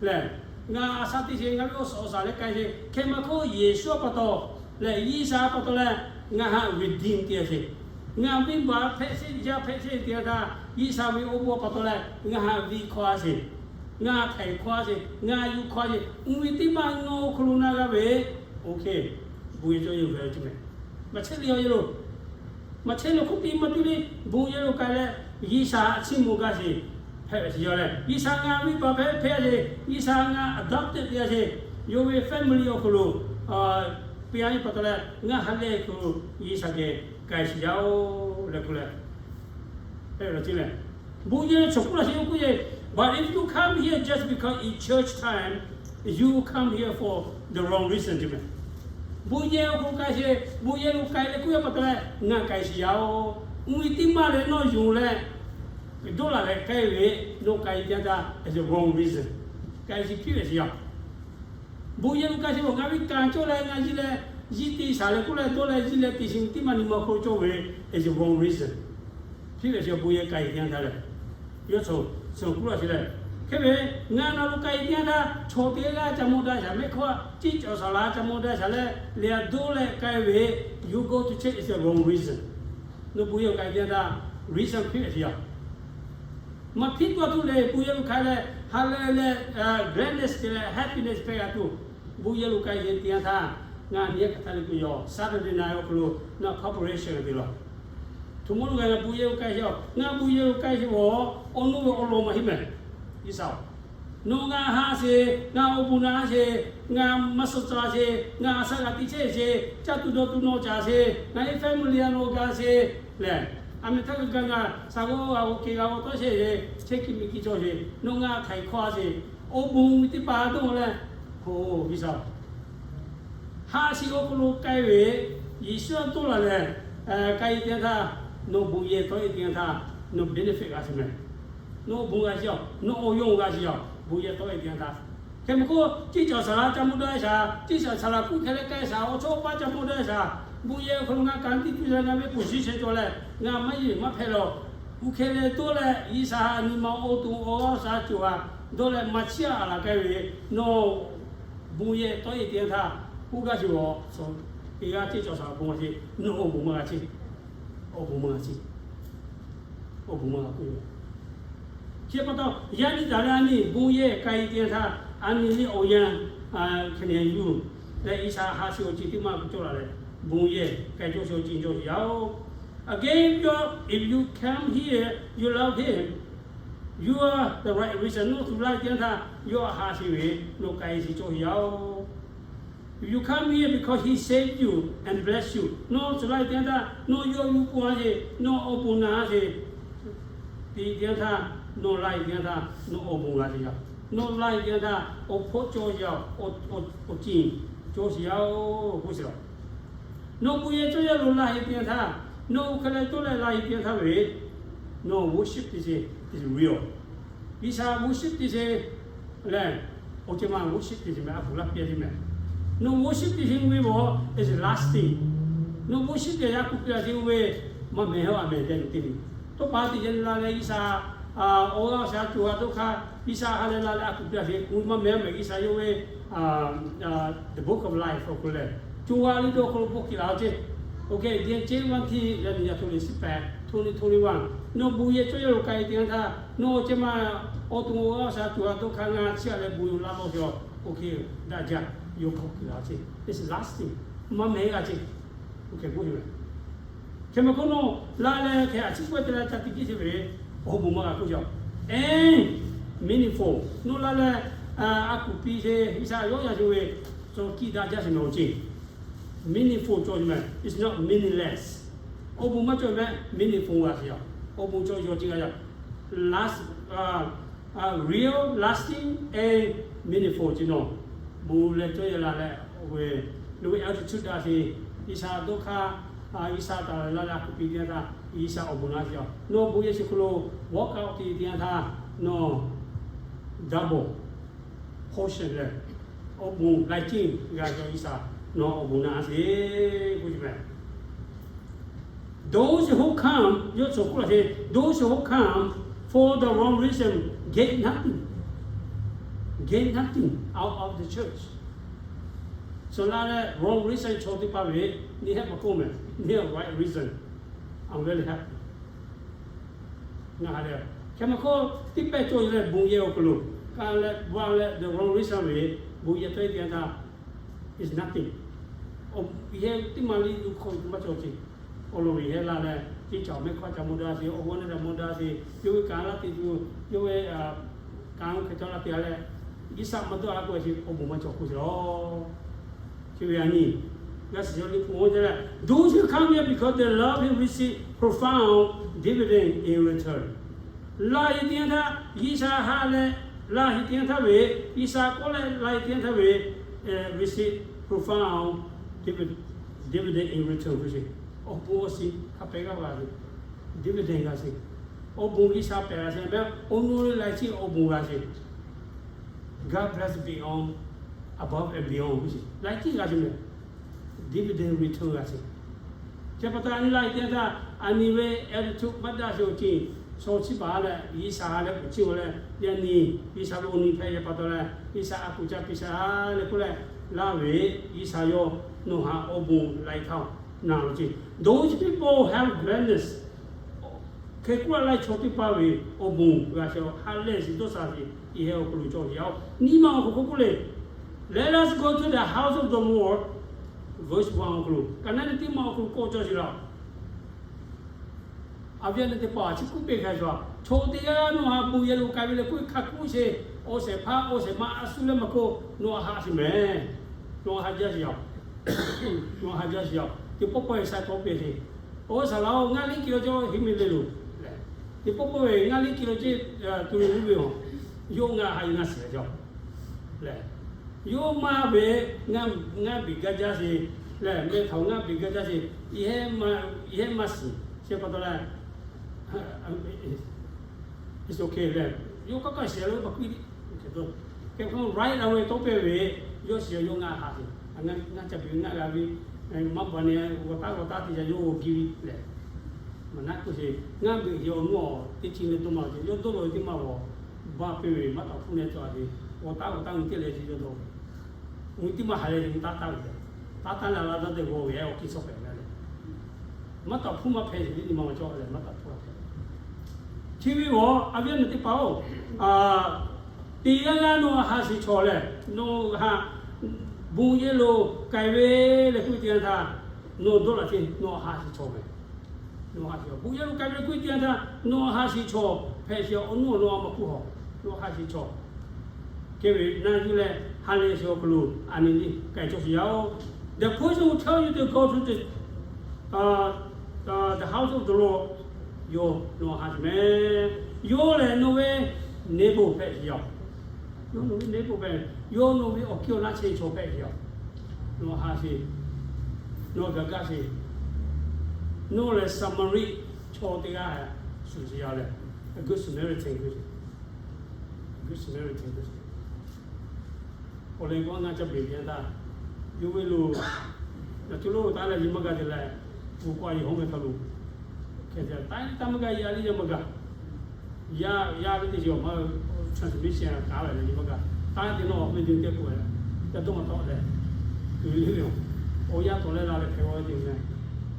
lehˬ, ngaˬ a sha teˇ sheˍ, ngaˬ ve awˬ suhˍ awˬ shaˍ leh k'ai sheˍ, hk'e maˇ hk'oˆ Yeˍsuˆ a pa taw lehˬ, G'uiˬsha a pa taw leh ngaˬ haꞈ redeem te sheˍ. Ngaˬ venˇbaˆ hpehꞈ sheˍ, yaˇ hpehꞈ sheˍ teˇ yanˇ htaˇ, G'uiˬsha ve awˬ bon a pa taw leh ngaˬ haꞈ viˇ hkawˇ a sheˍ, ngaˬ htaiˍ hkawˇ a sheˍ, ngaˬ yuˬ hkawˇ a sheˍ, uˇ ve teˇ maˇ ngaˬ awˬ hk'aw lo na g'a ve, oˇ hk'e bon yehˬ cawˇ yehˬ ve ce mehˍ. Maˇ chehˇ le a yehˬ lo maˇ chehˇ le hk'oˆ piˇ maˇ piˇ le, bon yehˬ lo k'ai leh, G'uiˬsha a chiˇ mvuh gaˇ sheˍ hpehꞈ ve sheˍ yaˇ leh, G'uiˬsha ngaˬ venˇbaˆ hpehꞈ hpehꞈ a sheˍ, G'uiˬsha ngaˬ adopted te a sheˍ, yawˇ ve family awˬ hk'aw lo piˇ a ve pa taw leh, ngaˬ ha lehˬ hk'aw lo G'uiˬsha geh k'ai sheˍ yaˇ oˬ leh k'oˆ leh, hpehꞈ ve law ce leh, bon yehˬ chaw k'oˆ laˇ sheˍ k'oˆ ve, but if you come here just because it's church time, you come here for the wrong reason ce mehˍ. Bon yehˬ awˬ hk'aw k'ai sheˍ, bon yehˬ lo k'ai leh k'oˆ ve pa taw leh ngaˬ k'ai sheˍ yaˇ oˬ. Uˇ ve teˇ maˇ leh nawˬ yonˍ leh, dawˇ laˬ leh k'ai ve, nawˬ k'ai teˇ yanˇ htaˇ, wrong reason, k'ai sheˍ piˇ ve sheˍ yaˇ. Bon yehˬ lo k'ai sheˍ, ngaˬ ve kanˍ cawˇ leh ngaˬ yiˇ leh Yiˇ te shaˍ leh k'oˆ leh dawˇ leh yiˇ leh te shi tiˉ maˇ nyi ma hk'aw lo cawˇ ve, is a wrong reason. Hpiˇ ve chi bon yehˬ k'ai te yanˇ htaˇ leh, yawˇ cawˬ, cawˬ k'oˆ laˇ chi leh, hk'e ve, ngaˬ na lo k'ai te yanˇ htaˇ chaw teˇ g'aˇ ca mawˇ daꞈ shaˍ mehˆ hkawˇ, ciˉ cawˬ saˍ laˍ ca mawˇ daꞈ shaˍ leh, lehˬ a dawˇ leh k'ai ve, you go to church is a wrong reason. Nawˬ bon yehˬ k'ai te yanˇ htaˇ reason hpiˇ ve chi yaˇ. Maˇ hpiˇ tuˬ a tuˬ lehˬ, bon yehˬ lo k'ai leh ha lehˬ leh gladness te leh happiness hpehꞈ g'a tuˬ, bon yehˬ lo k'ai te yanˇ htaˇ, ngaˬ nyi hk'aˬ htaˇ le k'o yaw Saturday na awˬ hk'aw lo na preparation te laˬ. Htoꞈ ma lo ngaˬ bon yehˬ lo k'ai yaw, ngaˬ bon yehˬ lo k'ai ve awˬ, awˬ nuˇ ve awˬ lawn maˇ heˆ mehˍ. Iˉ saˍ-oˬ, nawˬ ngaˬ ha sheˍ, ngaˬ awˬ bon naˍ sheˍ, ngaˬ maˇ suh ca sheˍ, ngaˬ a shaꞈ g'a teˇ chehˇ sheˍ, caˇ tuˬ dawˬ tuˬ nawˬ caˍ sheˍ, ngaˬ hui family a nawˬ ga sheˍ lehˬ, a meh htaˇ g'a ga ngaˬ shaˍ g'awˇ g'a g'awˇ kehˬ g'a g'awˇ tawˇ sheˍ sheˍ, chehˇ kiˇ miˬ kiˇ cawˬ sheˍ, nawˬ ngaˬ htaiˍ hkawˇ a sheˍ, awˬ bon ve teˇ hpaˍ dawˇ leh, ho, Iˉ saˍ-oˬ, ha sheˍ awˬ hk'aw lo k'ai ve, Yeˍsuˆ a toˇ laˬ lehˬ, k'ai te yanˇ htaˇ, nawˬ bon yehˬ tawˆ e te yanˇ htaˇ, nawˬ benefit g'a sheˍ mehˍ. Nawˬ awˬ bon g'a sheˍ yaˇ, nawˬ awˬ yawˇ g'a sheˍ yaˇ, bon yehˬ tawˆ e te yanˇ htaˇ. Hk'e meh k'o, ciˉ cawˬ saˍ laˍ ca mawˇ daꞈ shaˍ, ciˉ cawˬ saˍ laˍ kuˇ hkeh leh k'ai shaˍ, awˬ chawˇ paˇ ca mawˇ daꞈ shaˍ, bon yehˬ awˬ hk'aw lo ngaˬ ka tiˇ tuˬ leh ngaˬ ve position cawˬ leh, ngaˬ maˇ yeˬ maˇ hpehꞈ lawˬ. Kuˇ hkeh leh dawˇ leh Iˉ saˍ ha nyi ma awˬ to awˬ g'aˇ shaˍ cawˬ ha, dawˇ leh maˇ chiˇ a laˬ k'ai ve, nawˬ bon yehˬ tawˆ e te yanˇ htaˇ, k'oˆ gaˇ sheˍ awˬ, e g'a ciˉ cawˬ saˍ laˍ bon g'a sheˍ, nawˬ awˬ bon maˇ g'a ciˉ, awˬ bon maˇ g'a ciˉ, awˬ bon maˇ g'a k'oˆ ve. Chi pa taw, yaˇ nyi taˍ leh a nyi bon yehˬ k'ai te yanˇ htaˇ, a nyi liˇ awˬ yanˇ hk'e nyi yuˬ leh Iˉ saˍ ha sheˍ awˬ ceuˬ teˇ maˇ cawˬ laˬ leh, bon yehˬ k'ai cawˇ sheˍ awˬ ceuˬ cawˬ sheˍ yaˇ-oˬ. Again, if you, if you come here, you love him, you are the right reason. Nawˬ tcuh laˇ te yanˇ htaˇ, yawˇ ha sheˍ ve, nawˬ k'ai sheˍ cawˇ sheˍ yaˇ-oˬ. If you come here because he saved you and blessed you, nawˬ tcuh laˇ te yanˇ htaˇ, nawˬ yawˇ yuˬ k'oˆ a sheˍ, nawˬ awˬ bon naˍ a sheˍ, te te yanˇ htaˇ, nawˬ la e te yanˇ htaˇ, nawˬ awˬ bon g'a sheˍ yaˇ. Nawˬ la e te yanˇ htaˇ, awˬ hpawˇ cawˇ sheˍ yaˇ, awˬ ceuˬ cawˇ sheˍ yaˇ-oˬ k'oˆ sheˍ laˬ. Nawˬ bon yehˬ cawˇ yaˇ lo la e te yanˇ htaˇ, nawˬ hk'e leh tawˇ leh la e te yanˇ htaˇ ve, nawˬ worship te sheˍ, is real. G'uiˬsha worship te sheˍ lehˬ, awˬ ceuˬ ma worship te sheˍ meh, a puˍ laˇ piˇ a sheˍ meh. Nawˬ worship te sheˍ ve awˬ, is lasting. Nawˬ worship te yaˇ kuˬ piˇ a sheˍ ve, maˇ meh haw a meh te te. Tawˇ pa te yaˇ la leh G'uiˬsha awˬ g'aˇ awˬ shaˍ cawˬ a dawˇ hk'aˇ, G'uiˬsha ha leh la leh a kuˬ piˇ a sheˍ, uiˍ maˇ meh a meh G'uiˬsha yawˇ ve the book of life awˬ hk'aw lo lehˬ, co ha liˇ dawˇ hk'aw lo bvuhˆ kiˬ la ceˇ. Okay, เดือนเจ็ด วันที่ yaˇ nyi yaˇ htoꞈ le shiˉ pehˍ, htoꞈ le htoꞈ le วัน, nawˬ bon yehˬ cawˇ yaˇ lo k'ai te yanˇ htaˇ, nawˬ ceh ma awˬ to awˬ g'aˇ awˬ shaˍ cawˬ a dawˇ hk'aˇ ngaˬ chiˇ a leh bon yoˬ laˇ law sheˍ. Okay, daꞈ jaˇ, yawˇ hk'aw kiˬ la ceˇ. It's lasting. Maˇ meh g'a ceˇ. Okay, k'oˆ ve, hk'e meh k'o nawˬ la leh hk'e a ciˉ k'oˆ te leh ca te kiˇ sheˍ ve, awˬ bon maˇ g'a k'oˆ yaˇ. And meaningful. Nawˬ la leh a kuˬ piˇ sheˍ, G'uiˬsha yawˇ yaˇ sheˍ ve, cawˬ kiˇ daꞈ jaˇ sheˍ meh awˬ ceˇ. Meaningful cawˬ sheˍ meh, it's not meaningless. Awˬ bon maˇ cawˬ meh, meaningful g'a sheˍ yaˇ. Awˬ bon cawˬ yaw ceˇ g'a yaˇ. Last, real, lasting and meaningful ceˇ nawˬ. Bon leh cawˇ yaˇ la leh, nawˬ ve attitude daꞈ sheˍ, G'uiˬsha dawˇ hk'aˇ, G'uiˬsha taˍ la leh a kuˬ piˇ te yanˇ htaˇ, G'uiˬsha awˬ bon naˍ sheˍ yaˇ. Nawˬ bon yehˬ chi hk'aw lo work out te te yanˇ htaˇ, nawˬ double portion leh, awˬ bon laiˉ ceuˬ g'a cawˬ G'uiˬsha, nawˬ awˬ bon naˍ sheˍ k'oˆ sheˍ meh. Those who come, yawˇ cawˬ k'oˆ la sheˍ, those who come for the wrong reason get nothing, get nothing out of the church. Cawˬ la leh wrong reason chaw teˇ hpaˍ ve, นี่ hehˆ maˇ k'oˆ meh, นี่ right reason, I'm very happy. Ngaˬ ha lehˬ, hk'e meh k'o, teˇ pehˇ cawˬ leh bon yehˬ awˬ hk'aw lo, ka leh ba leh the wrong reason ve, bon yehˬ tawˆ e te yanˇ htaˇ, it's nothing. Awˬ yehˬ teˇ maˬ liˇ yuˬ hk'aw maˇ cawˬ ceˇ. Awˬ lawn ve yehˬ la leh, teˇ caˬ mehˆ hkawˇ ca mawˇ daꞈ sheˍ, awˬ g'awˇ naˇ ca mawˇ daꞈ sheˍ, yawˇ ve kanˉ laˇ te tuˬ, yawˇ ve kanˉ hk'e caˇ laˇ te a leh, G'uiˬsha maˇ dawˇ a k'oˆ ve chi awˬ bon maˇ cawˬ k'oˆ sheˍ law. Chi ve a nyi, g'a shiˍ yaw liꞈ hpu g'awˇ te leh, those who come here because they love him receive profound dividend in return. Laˬ heˍ te yanˇ htaˇ, G'uiˬsha ha leh laˬ heˍ te yanˇ htaˇ ve, G'uiˬsha k'awꞈ leh laˬ heˍ te yanˇ htaˇ ve, receive profound dividend in return k'oˆ sheˍ. Awˬ bon awˬ shiˍ hk'a pehꞈ g'aˇ g'a ve, dividend g'a sheˍ. Awˬ bon G'uiˬsha pehꞈ g'a sheˍ meh, awˬ nu laiˉ ceuˬ awˬ bon g'a sheˍ. God bless beyond, above and beyond k'oˆ sheˍ. Laiˉ ceuˬ g'a sheˍ meh. dividend return g'a sheˍ. Chi pa taw a nyi la teˇ htaˇ, a nyi ve attitude maˇ daꞈ sheˍ awˬ ceuˬ, shaw chiˇ baˬ leh G'uiˬsha leh k'oˍ chiˇ ve leh yaꞈ nyi G'uiˬsha ve awˬ nyi hpehꞈ ve pa taw leh G'uiˬsha a kuˬ ca piˇ sha leh k'oˆ leh, laˇ ve G'uiˬsha yawˇ nawˬ htaꞈ awˬ bon laiˬ htaˇ naˬ lo ceˇ. Those people have gladness. Hk'e k'oˆ a laiˉ chaw teˇ hpaˍ ve awˬ bon g'a shehˍ, ha lehˬ shiˍ dawˇ sha ve, yehˬ awˬ hk'aw lo cawˬ ve yoˬ. Nyi ma awˬ hk'aw k'oˆ k'oˆ le, Let us go to the house of the Lord, verse one awˬ hk'aw lo, ka naˉ teˇ ma awˬ hk'aw lo k'awꞈ cawˬ sheˍ laˇ. A viˉ a nyi teˇ hpaˍ, chi kuˉ peˇ hk'a shuˍ, chaw teˇ g'aˇ nawˬ htaꞈ bon yehˬ lo k'ai ve leh k'oˆ ve hk'a kuˉ sheˍ, awˬ shehˍ hpaˇ awˬ shehˍ ma a shu leh maˇ k'oˆ, nawˬ htaꞈ haꞈ sheˍ mehˍ. Nawˬ htaꞈ haꞈ jaˇ sheˍ yoˬ. Nawˬ htaꞈ haꞈ jaˇ sheˍ yoˬ. Teˇ pawˆ pawˆ e sha tawˇ peˇ sheˍ. Oˇ saˍ laꞈ-oˬ, ngaˇ liˇ ki lo cawˇ hiˉ miˬ le lo lehˬ, teˇ pawˆ pawˆ ve ngaˇ liˇ ki lo ceh, tu lo luˇ ve yoˬ. Yawˇ ngaˬ haꞈ ngaˇ shiˍ jaˇ lehˬ, yawˇ maˇ ve ngaˇ beˬ gaˇ jaˇ sheˍ lehˬ, meh htaꞈ ngaˇ beˬ gaˇ jaˇ sheˍ, yehˬ maˇ shiˍ sheˍ pa taw leh, it's okay lehˬ, yawˇ kaˆ kaˆ shiˍ lo pa kuiˉ, hk'e k'o right away tawˇ peˇ ve, yawˇ shiˍ yawˇ ngaˬ haꞈ sheˍ. Ngaˇ ca beˬ ve ngaˇ g'a ve, maˇ baˬ ne, g'awˬ taˉ g'awˬ taˉ teˇ ca yawˇ g'aw giˇ ve lehˬ, maˇ naˆ k'oˆ sheˍ. Ngaˇ beˬ yawˇ nawˬ teˇ chi leh dawˇ maˇ ce, yawˇ dawˇ law ve teˇ maˇ g'awˬ baˇ peˇ ve maˇ taˍ hpfuhˇ leh cawˬ a ve, g'awˬ taˉ g'awˬ taˉ ve teˇ leh ce yawˇ dawˇ ve, mvuhˇ teˇ maˇ ha leh ce mvuhˇ taˉ taˉ ve lehˬ, taˉ taˉ leh a la daˇ teˇ g'awˬ ve awˬ kiˇ shawˉ pehꞈ ve lehˬ, maˇ taˍ hpfuhˇ maˇ hpehꞈ sheˍ ve nyi ma ma cawˬ lehˬ, maˇ taˍ hpfuhˇ a hpehꞈ. Chi ve awˬ a viˉ a nyi teˇ hpaˍ-oˬ, teˇ g'aˇ g'aˇ nawˬ haꞈ shiˍ chaw lehˬ, nawˬ haꞈ bon yehˬ lo k'ai ve leh k'oˆ ve teˇ yanˇ htaˇ, nawˬ dawˇ laꞈ ce, nawˬ haꞈ shiˍ chaw ve, nawˬ haꞈ shiˍ chaw bon yehˬ lo k'ai ve leh k'oˆ ve teˇ yanˇ htaˇ, nawˬ haꞈ shiˍ chaw hpehꞈ sheˍ, awˬ nuˉ awˬ naw a maˇ hpuˇ haw, nawˬ haꞈ shiˍ chaw. Hk'e ve naˇ yuˬ leh ha lehˬ shiˍ awˬ hk'aw lo a nyi liˇ k'ai cawˇ shiˍ yaˇ-oˬ. The person who tell you to go to the, the house of the Lord, yawˇ nawˬ haꞈ shiˍ mehˍ. Yawˇ lehˬ nawˬ ve neighbor hpehꞈ sheˍ yaˇ-oˬ. Yawˇ nawˬ ve neighbor hpehꞈ, yawˇ nawˬ ve awˬ kiˇ awˬ naˆ chehˇ ve chaw hpehꞈ sheˍ yaˇ-oˬ. Nawˬ haꞈ sheˍ, nawˬ gaˬ gaˇ sheˍ. Nawˬ lehˬ Saˍmaˍriˆ chaw teˇ g'aˇ shuˍ sheˍ yaˇ lehˬ, a good Samaritan k'oˆ sheˍ. Good Samaritan k'oˆ sheˍ. Awˬ leh k'o ngaˇ ca beˬ ve htaˇ, yawˇ ve lo, yaꞈ co lo taˉ leh nyi maˇ g'a te leh, bon k'o a yehˬ hawˉ meh htaˇ lo, hk'e te taˉ taˉ maˇ g'a, yaˇ liˇ yaˇ maˇ g'a. Yaˇ yaˇ ve teˇ ceuˬ awˬ ma transmission kaꞈ ve leh nyi maˇ g'a. Taˉ te nawˬ awˬ ve nyi teˇ k'oˆ ve, ca dawˇ maˇ tawˆ leh, tuˬ ve le ve, awˬ yanˇ tawˍ leh la leh hpehꞈ g'awˬ ve te ve,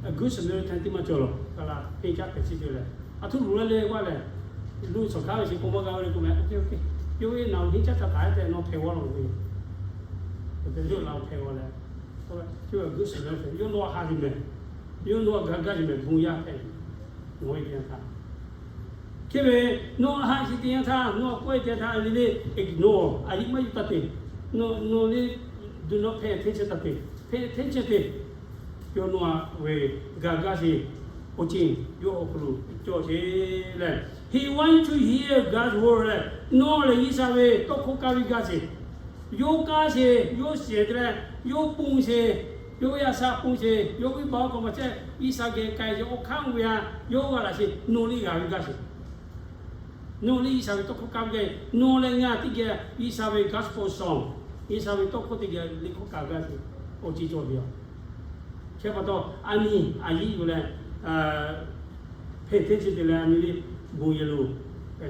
a good Samaritan teˇ maˇ cawˬ lawˬ. Kaˬ laˬ henˇ caˉ hpehꞈ chi te leh, a htoꞈ luˬ la le g'aˇ lehˬ, luˬ shawˍ hkaˉ ve sheˍ k'o maˇ g'a ve le k'o meh, yawˇ ve naˬ henˇ caˉ ca taˍ tehꞈ nawˬ hpehꞈ g'awˬ law ve, yawˇ la hpehꞈ g'awˬ leh, yawˇ nawˬ haꞈ shiˍ mehˍ, yawˇ nawˬ gaˬ gaˇ shiˍ mehˍ, bon yaˇ hpehꞈ ve, nawˬ ve te yanˇ htaˇ. Hk'e ve, nawˬ haꞈ shiˍ te yanˇ htaˇ, nawˬ k'oˆ ve te htaˇ le le, ignore, a yiˇ maˇ yuˬ taˇ te. Nawˬ le, do not pay attention taˇ te. Pay attention te. Yawˇ nawˬ ve gaˬ gaˇ sheˍ, awˬ ceuˬ yawˇ awˬ hk'aw lo cawˬ sheˍ lehˬ, he want to hear God's word lehˬ, nawˬ lehˬ G'uiˬsha ve tawˇ hkawˇ kaˇ ve gaˇ sheˍ. Yawˇ kaˇ sheˍ, yawˇ shiˍ te leh, yawˇ pon sheˍ, yawˇ ve a shaꞈ pon sheˍ, yawˇ ve baˬ awˬ hk'aw ma chehˇ G'uiˬsha geh k'ai sheˍ, awˬ hk'aˇ ve a yawˇ g'a laˬ sheˍ, nawˬ le g'a ve gaˇ sheˍ. Nawˬ le G'uiˬsha ve tawˇ hkawˇ kaˇ ve gaˇ, nawˬ leh ngaˬ teˇ geh G'uiˬsha ve gospel song, G'uiˬsha ve tawˇ hkawˇ teˇ geh le hkawˇ kaˇ gaˇ sheˍ, awˬ ceuˬ cawˬ ve yoˬ. Chi pa taw a nyi a yiˇ yoˬ leh, hpehꞈ hteˇ chi te leh a nyi le, bon yehˬ lo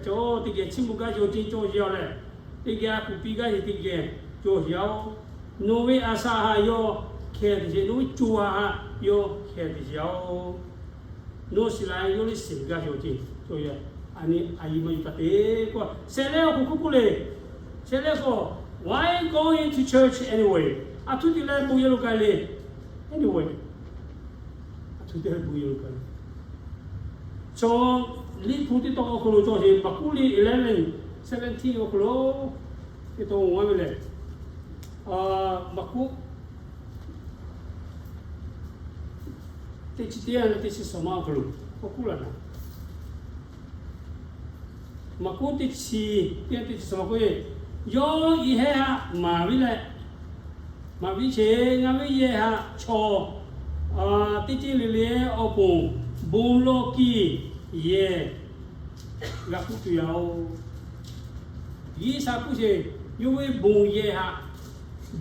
cawˬ teˇ geh chiˇ mvuh gaˇ yoˬ, awˬ ceuˬ cawˬ ve yoˬ leh, teˇ geh a kuˬ piˇ gaˇ sheˍ teˇ geh cawˬ ve yoˬ. Nawˬ ve a shaꞈ haꞈ yawˇ hkeh te sheˍ, nawˬ ve co ha haꞈ yawˇ hkeh te sheˍ-oˬ. Nawˬ shiˍ la yawˇ liˇ shiˍ gaˇ yoˬ ce. Cawˬ ve, a nyi a yiˇ maˇ yuˬ taˇ te k'o, shehˍ lehˬ awˬ hk'aw k'oˆ k'oˆ le. Shehˍ lehˬ k'o, why going to church anyway? A htoꞈ te leh bon yehˬ lo k'ai le. Anyway, a htoꞈ te leh bon yehˬ lo k'ai le. Chaw liꞈ hpu teˇ tawn awˬ hk'aw lo cawˬ sheˍ, Maˍkuˆ liꞈ eleven seventeen awˬ hk'aw lo teˇ tawn g'a ve lehˬ, Maˍkuˆ teˇ chi teˇ yanˇ leh teˇ chi suhˍ ma awˬ hk'aw lo k'oˆ laˇ naˍ. Maˍkuˆ teˇ chi teˇ yanˇ teˇ chi suhˍ ma k'oˆ ve, yawˇ yehˬ haꞈ maˍ ve leh, maˍ ve sheˍ, ngaˬ ve yehˬ haꞈ chaw teˇ ceuˬ le le awˬ pon bon lawˇ kiˇ yehˬ g'a k'oˆ tuˬ yaˇ-oˬ. G'uiˬsha k'oˆ sheˍ, yawˇ ve bon yehˬ haꞈ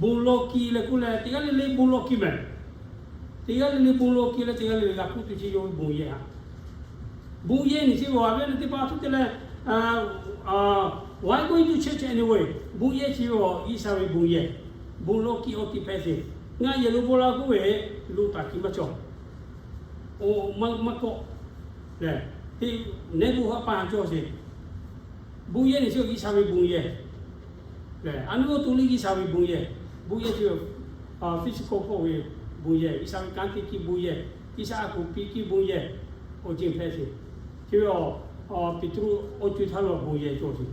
bon lawˇ kiˇ leh k'oˆ leh, teˇ g'aˇ le le bon lawˇ kiˇ mehˍ. Teˇ g'aˇ le le bon lawˬ kiˬ leh teˇ g'aˇ le le g'a hkuˆ tuˬ chi yawˇ ve bon yehˬ haꞈ. Bon yehˬ nyi chi ve awˬ a ve teˇ hpaˍ htoꞈ te leh, why going to church anyway? Bon yehˬ chi ve awˬ G'uiˬsha ve bon yehˬ. Bon lawˬ kiˬ awˬ tiˍ hpehꞈ sheˍ. Ngaˬ yehˬ lo bon la k'oˆ ve, lo taˍ kiˬ maˇ cawˬ. Oˇ maˇ kawˆ lehˬ, teˇ neˇ bon haˉ paˇ cawˬ sheˍ. Bon yehˬ nyi chi G'uiˬsha ve bon yehˬ. Lehˬ, a nuˇ oˇ to liˇ G'uiˬsha ve bon yehˬ. Bon yehˬ chi physical k'oˆ ve bon yehˬ, G'uiˬsha ve kanˉ te kiˇ bon yehˬ, G'uiˬsha a kuˬ piˇ kiˇ bon yehˬ, awˬ ceuˬ hpehꞈ sheˍ. Chi ve awˬ, Peˍtruˆ awˬ co e htaˇ lo bon yehˬ cawˬ sheˍ.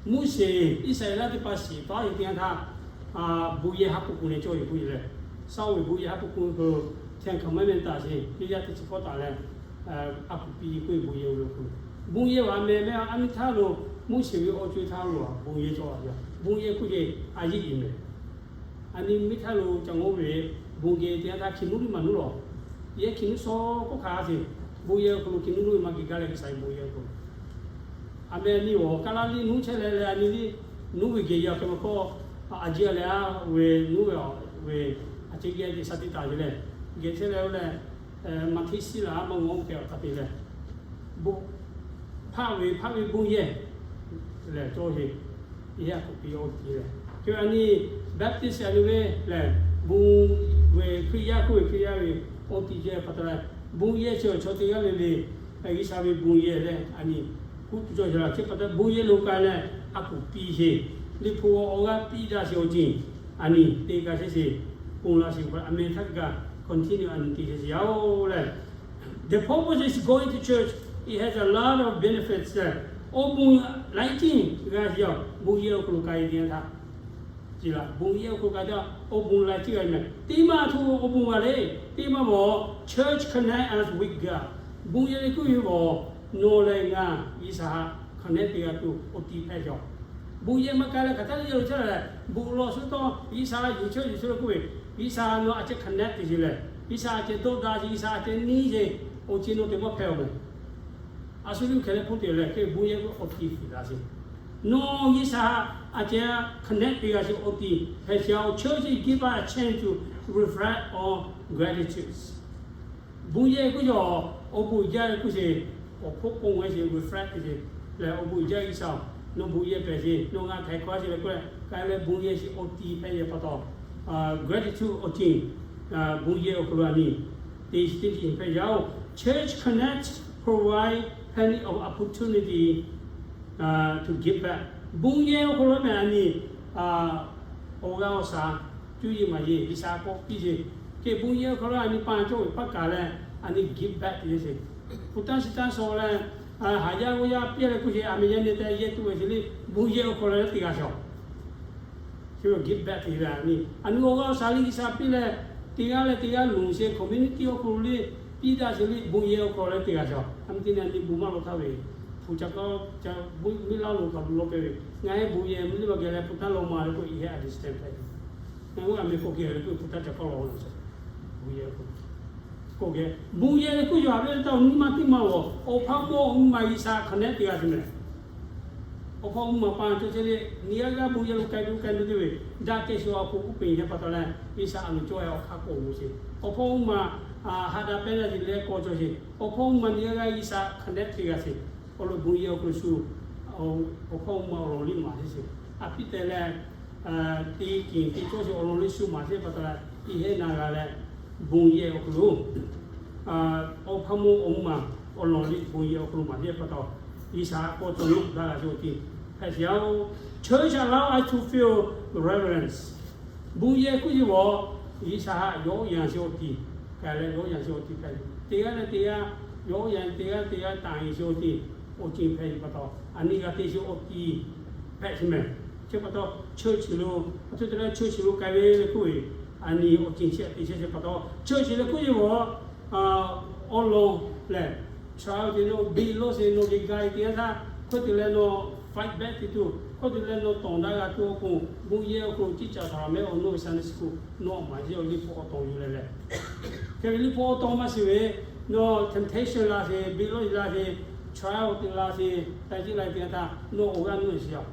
Moˉseˍ Iˉsaˍreˍlaˆ teˇ hpaˍ shiˍ taˍ ve teˇ yanˇ htaˇ, bon yehˬ haˉ pui k'o leh cawˬ ve k'oˆ ve lehˬ, Saˍoˆ ve bon yehˬ haˉ pui k'o, Ten Commandment taˍ sheˍ, Hkriꞈ yaˇ teˇ chi hkawˇ taˍ leh, a kuˬ piˇ k'oˆ ve bon yehˬ oˇ ve k'o, bon yehˬ ve a meh meh a miˇ htaˇ lo, Moˉseˍ ve awˬ co e htaˇ lo bon yehˬ cawˬ ve. Bon yehˬ k'oˆ ve a yeˇ iˍ mehˍ. A nyi miˇ htaˇ lo ca ngawˇ ve bon yehˬ teˇ yanˇ htaˇ hkiˬ nuˇ liˇ maˇ nuˇ lawˬ. Yehˬ hkiˬ nuˇ shaw k'oˆ hk'a sheˍ. Bon yehˬ awˬ hk'aw lo hkiˬ nuˇ nuˇ ve maˇ geh gaˇ leh G'uiˬsha ve bon yehˬ awˬ hk'aw lo, a meh a nyi awˬ kaˇ laˇ liˇ nuˇ chehˇ leh leh a nyi liˇ nuˇ ve geh yaˇ hk'e maˇ hkawˇ, a jiˇ a leh a ve nuˇ ve a ve a ceh geh a ceh sha tiꞈ taˍ ve lehˬ, geh chehˇ leh oˇ leh, maˇ htiˇ shiˉ laˬ maˇ ngawˬ oˇ hk'e awˬ hk'aˇ te leh, bon hpaˆ ve hpaˆ ve bon yehˬ lehˬ cawˬ sheˍ. Yehˬ a kuˬ piˇ awˬ tiˍ lehˬ, chi ve a nyi Baptist a nyi ve lehˬ, bon ve Hkriꞈ yaˇ k'oˆ ve Hkriꞈ yaˇ ve awˬ tiˍ ceh pa taw leh, bon yehˬ chi awˬ chaw teˇ g'aˇ le le G'uiˬsha ve bon yehˬ leh a nyi kuˇ tuˬ cawˬ sheˍ la. Chi pa taw bon yehˬ lo k'ai leh a kuˬ piˇ sheˍ. Liꞈ hpu awˬ g'aˇ piˇ daꞈ sheˍ awˬ ceuˬ a nyi te k'ai chehˇ sheˍ. Ponˬ laˇ sheˍ a meh htaˇ kaꞈ continue a nyi te chehˇ sheˍ yaˇ oˬ lehˬ, the purpose is going to church. It has a lot of benefits. Awˬ bon laiˉ ceuˬ g'a sheˍ yaˇ, bon yehˬ awˬ hk'aw lo k'ai ve teˇ yanˇ htaˇ, bon yehˬ awˬ hk'aw lo k'ai htaˇ awˬ bon laiˉ ceuˬ g'a meh. Teˇ maˇ htoꞈ awˬ bon g'a le. Teˇ maˇ maw, church connect us with God. Bon yehˬ le k'oˆ ve maw, nawˬ leh ngaˬ G'uiˬsha haꞈ connect te g'a tuˬ awˬ tiˍ hpehꞈ yaˇ. Bon yehˬ maˇ k'ai leh hk'aˬ htaˇ le yehˬ lo chehˇ leh, bon lawˬ suhˉ tawˇ G'uiˬsha yuˬ chehˇ yuˬ chehˇ k'oˆ ve, G'uiˬsha nawˬ a ceh connect te sheˍ lehˬ, G'uiˬsha a ceh dawˇ daꞈ sheˍ, G'uiˬsha a ceh neˇ sheˍ, awˬ ceuˬ nawˬ te maˇ hpehꞈ awˬ meh. A shu liˇ hkeh leh hpuˇ te leh hk'e bon yehˬ k'o awˬ tiˍ hpehꞈ la sheˍ. Nawˬ G'uiˬsha haꞈ a ceh connect te g'a sheˍ awˬ tiˍ hpehꞈ sheˍ. Our church give us a chance to reflect on gratitude. Bon yehˬ k'oˆ yaˇ, awˬ bon uiˍ jaˇ ve k'oˆ sheˍ, awˬ hk'oˆ k'oˆ ve sheˍ, reflect sheˍ lehˬ, awˬ bon uiˍ jaˇ G'uiˬsha, nawˬ bon yehˬ hpehꞈ sheˍ, nawˬ ngaˬ htaiˍ hk'awꞈ a sheˍ leh k'oˆ leh k'ai leh bon yehˬ sheˍ awˬ tiˍ hpehꞈ ve pa taw, gratitude awˬ ceuˬ, bon yehˬ awˬ hk'aw lo a nyi te sheˍ teˇ ceuˬ hpehꞈ yaˇ oˬ. Church connect provide plenty of opportunity to give back. Bon yehˬ awˬ hk'aw lo meh a nyi awˬ g'aˇ awˬ shaˍ, cuˇ yiˍ maˍ yiˍ G'uiˬsha k'awꞈ piˇ sheˍ. Hk'e bon yehˬ awˬ hk'aw lo a nyi pa cawˇ ve paˆ kaˍ leh a nyi give back te sheˍ. Hpu taˇ shiˍ taˇ shaw leh, haˍ yaˇ g'awˇ yaˇ piˇ leh k'oˆ sheˍ, a meh yaˇ nyi tehꞈ yehˬ tuˬ ve sheˍ le, bon yehˬ awˬ hk'aw lo leh te g'a shaˍ. Chi ve give back te ve a nyi, a nyi awˬ g'aˇ awˬ shaˍ le G'uiˬsha piˇ leh, teˇ g'aˇ leh teˇ g'aˇ luˬ sheˍ, community awˬ hk'aw lo le piˇ daꞈ sheˍ le, bon yehˬ awˬ hk'aw lo leh te g'a shaˍ. A nyi teˇ nyi a nyi bon maˇ lawˬ htaˇ ve, hpu ca kawˇ, miˇ laˇ lo hk'aˬ lo lawˬ pehˇ ve, ngaˬ heˆ bon yehˬ mvuhˇ liˇ ma geh leh hpu taˇ lawˬ ma leh k'oˆ, i heˆ a distant hpehꞈ ve. Ngaˬ hui a meh k'awꞈ geh leh k'oˆ hpu taˇ ca kawˇ lawˬ la shaˍ. Bon yehˬ k'oˆ, k'oˆ geh bon yehˬ leh k'oˆ yaˇ ve taˇ awˬ nyi ma teˇ ma g'awˬ, awˬ hpaˇ mawˇ awˬ nyi ma G'uiˬsha connect te g'a sheˍ meh. Awˬ hpaˇ awˬ nyi ma pa cawˇ chehˇ le, nyi g'aˇ g'aˇ bon yehˬ lo k'ai lo k'ai lo te ve, daꞈ kehˬ shu awˬ hk'oˆ uˉ peunˍ heh pa taw leh, G'uiˬsha a loˍ cawˇ e awˬ hk'aˇ k'awꞈ g'awˬ sheˍ. Awˬ hpaˇ awˬ nyi ma haꞈ daꞈ pehˇ leh te leh k'awꞈ cawˇ sheˍ. Awˬ hpaˇ awˬ nyi ma nyi g'aˇ g'aˇ G'uiˬsha connect te g'a sheˍ. Awˬ lawn bon yehˬ awˬ hk'aw lo shu awˬ hpaˇ awˬ nyi ma awˬ lawn liˇ maˍ sheˍ sheˍ. A piˇ tehꞈ leh, te kiˬ te cawˇ sheˍ awˬ lawn liˇ shu maˍ sheˍ pa taw leh, i heˆ na g'a leh, bon yehˬ awˬ hk'aw lo awˬ hpaˇ mawˇ awˬ nyi ma awˬ lawn liˇ bon yehˬ awˬ hk'aw lo maˍ sheˍ pa taw, G'uiˬsha k'awꞈ cawˇ nawˉ daꞈ g'a sheˍ awˬ tiˍ hpehꞈ sheˍ yaˇ oˬ. Church allow us to feel reverence. Bon yehˬ k'oˆ yeˬ g'awˬ, G'uiˬsha haꞈ yawˇ yanˇ sheˍ awˬ tiˍ, k'ai leh yawˇ yanˇ sheˍ awˬ tiˍ hpehꞈ. Teˇ g'aˇ leh teˇ g'aˇ yawˇ yanˇ, teˇ g'aˇ teˇ g'aˇ taˍ yeˬ sheˍ awˬ tiˍ, awˬ ceuˬ hpehꞈ ve pa taw, a nyi g'a te sheˍ awˬ tiˍ hpehꞈ sheˍ meh. Chi pa taw church lo, a htoꞈ te leh church lo k'ai ve le k'oˆ ve, a nyi awˬ ceuˬ chi te chehˇ sheˍ pa taw, church leh k'oˆ yeˬ g'awˬ, awˬ lawn lehˬ, chaw te nawˬ biˇ lawˇ sheˍ nawˬ geh ga e teˇ yanˇ htaˇ, hk'oˆ te leh nawˬ fight back te tuˬ, hk'oˆ te leh nawˬ tawˍ daꞈ g'a tuˬ awˬ pon, bon yehˬ awˬ hk'aw lo ciˉ caꞈ htaꞈ mehˆ awˬ nawˇ ve Sunday school nawˬ maˍ yeˬ awˬ liˇ hpu awˬ tawˍ yuˬ leh leh, hk'e ve liˇ hpu awˬ tawˍ maˇ shiˍ ve, nawˬ temptation la sheˍ, biˇ lawˇ sheˍ la sheˍ, chaw te la sheˍ, taiˇ ciˉ la teˇ yanˇ htaˇ nawˬ awˬ g'aˇ nuˇ sheˍ yaˇ.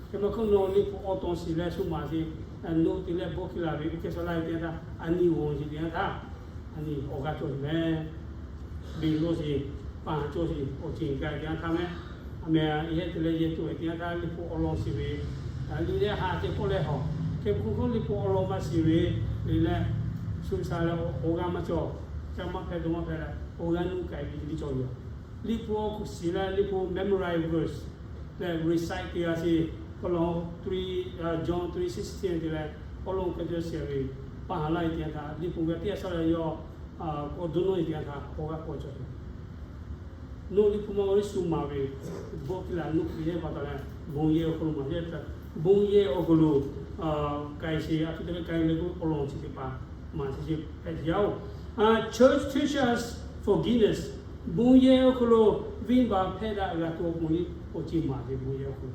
Hk'e maˇ hk'oˆ nawˬ liˇ hpu awˬ tawˍ shiˍ leh shu maˍ sheˍ, nawˬ te leh bawˇ hkiˇ la ve oˇ hk'e sha la teˇ yanˇ htaˇ a nyi g'awˬ sheˍ teˇ yanˇ htaˇ Awˬ g'aˇ cawˬ sheˍ mehˍ. Beˬ lo sheˍ, paˍ cawˬ sheˍ, awˬ ceuˬ gaˬ teˇ yanˇ htaˇ mehˍ. A mehˍ, yehˇ te leh yehˇ cawˬ ve teˇ yanˇ htaˇ liꞈ hpu awˬ lawn shiˍ ve, liꞈ leh ha te k'oˆ leh hawˬ, hk'e hpu hk'oˆ liꞈ hpu awˬ lawn maˇ shiˍ ve, liꞈ leh shu sha leh awˬ g'aˇ maˇ cawˬ, caˇ maˇ hpehꞈ dawˬ maˇ hpehꞈ leh awˬ g'aˇ nuˇ k'ai ve liꞈ cawˬ yoˬ. Liꞈ hpu awˬ hk'oˆ shiˍ leh liꞈ hpu memorize verse leh recite te g'a sheˍ, John three sixteen te leh awˬ lawn hk'e te shiˍ ve, paˍ ha laˇ ve teˇ yanˇ htaˇ liꞈ hpu g'a teˇ yanˇ shaˉ leh yawˇ k'awꞈ dawˇ nawˇ ve teˇ yanˇ htaˇ awˬ g'aˇ k'awꞈ cawˬ ve. Nawˬ liꞈ hpu maˇ g'a ve shu maˍ ve, bawˆ teˇ laꞈ nuˇ hk'e yehˇ pa taw leh, bon yehˇ awˬ hk'aw lo maˍ yehˇ, bon yehˇ awˬ hk'aw lo k'ai sheˍ, a htoꞈ te leh k'ai leh k'o awˬ lawn chi teˇ hpaˍ maˍ sheˍ sheˍ hpehꞈ yaˇ oˬ. Church teaches forgiveness. Bon yehˇ awˬ hk'aw lo venˇ baˆ hpehˇ daꞈ g'a tuˬ awˬ pon awˬ ceuˬ maˍ ve bon yehˇ awˬ hk'aw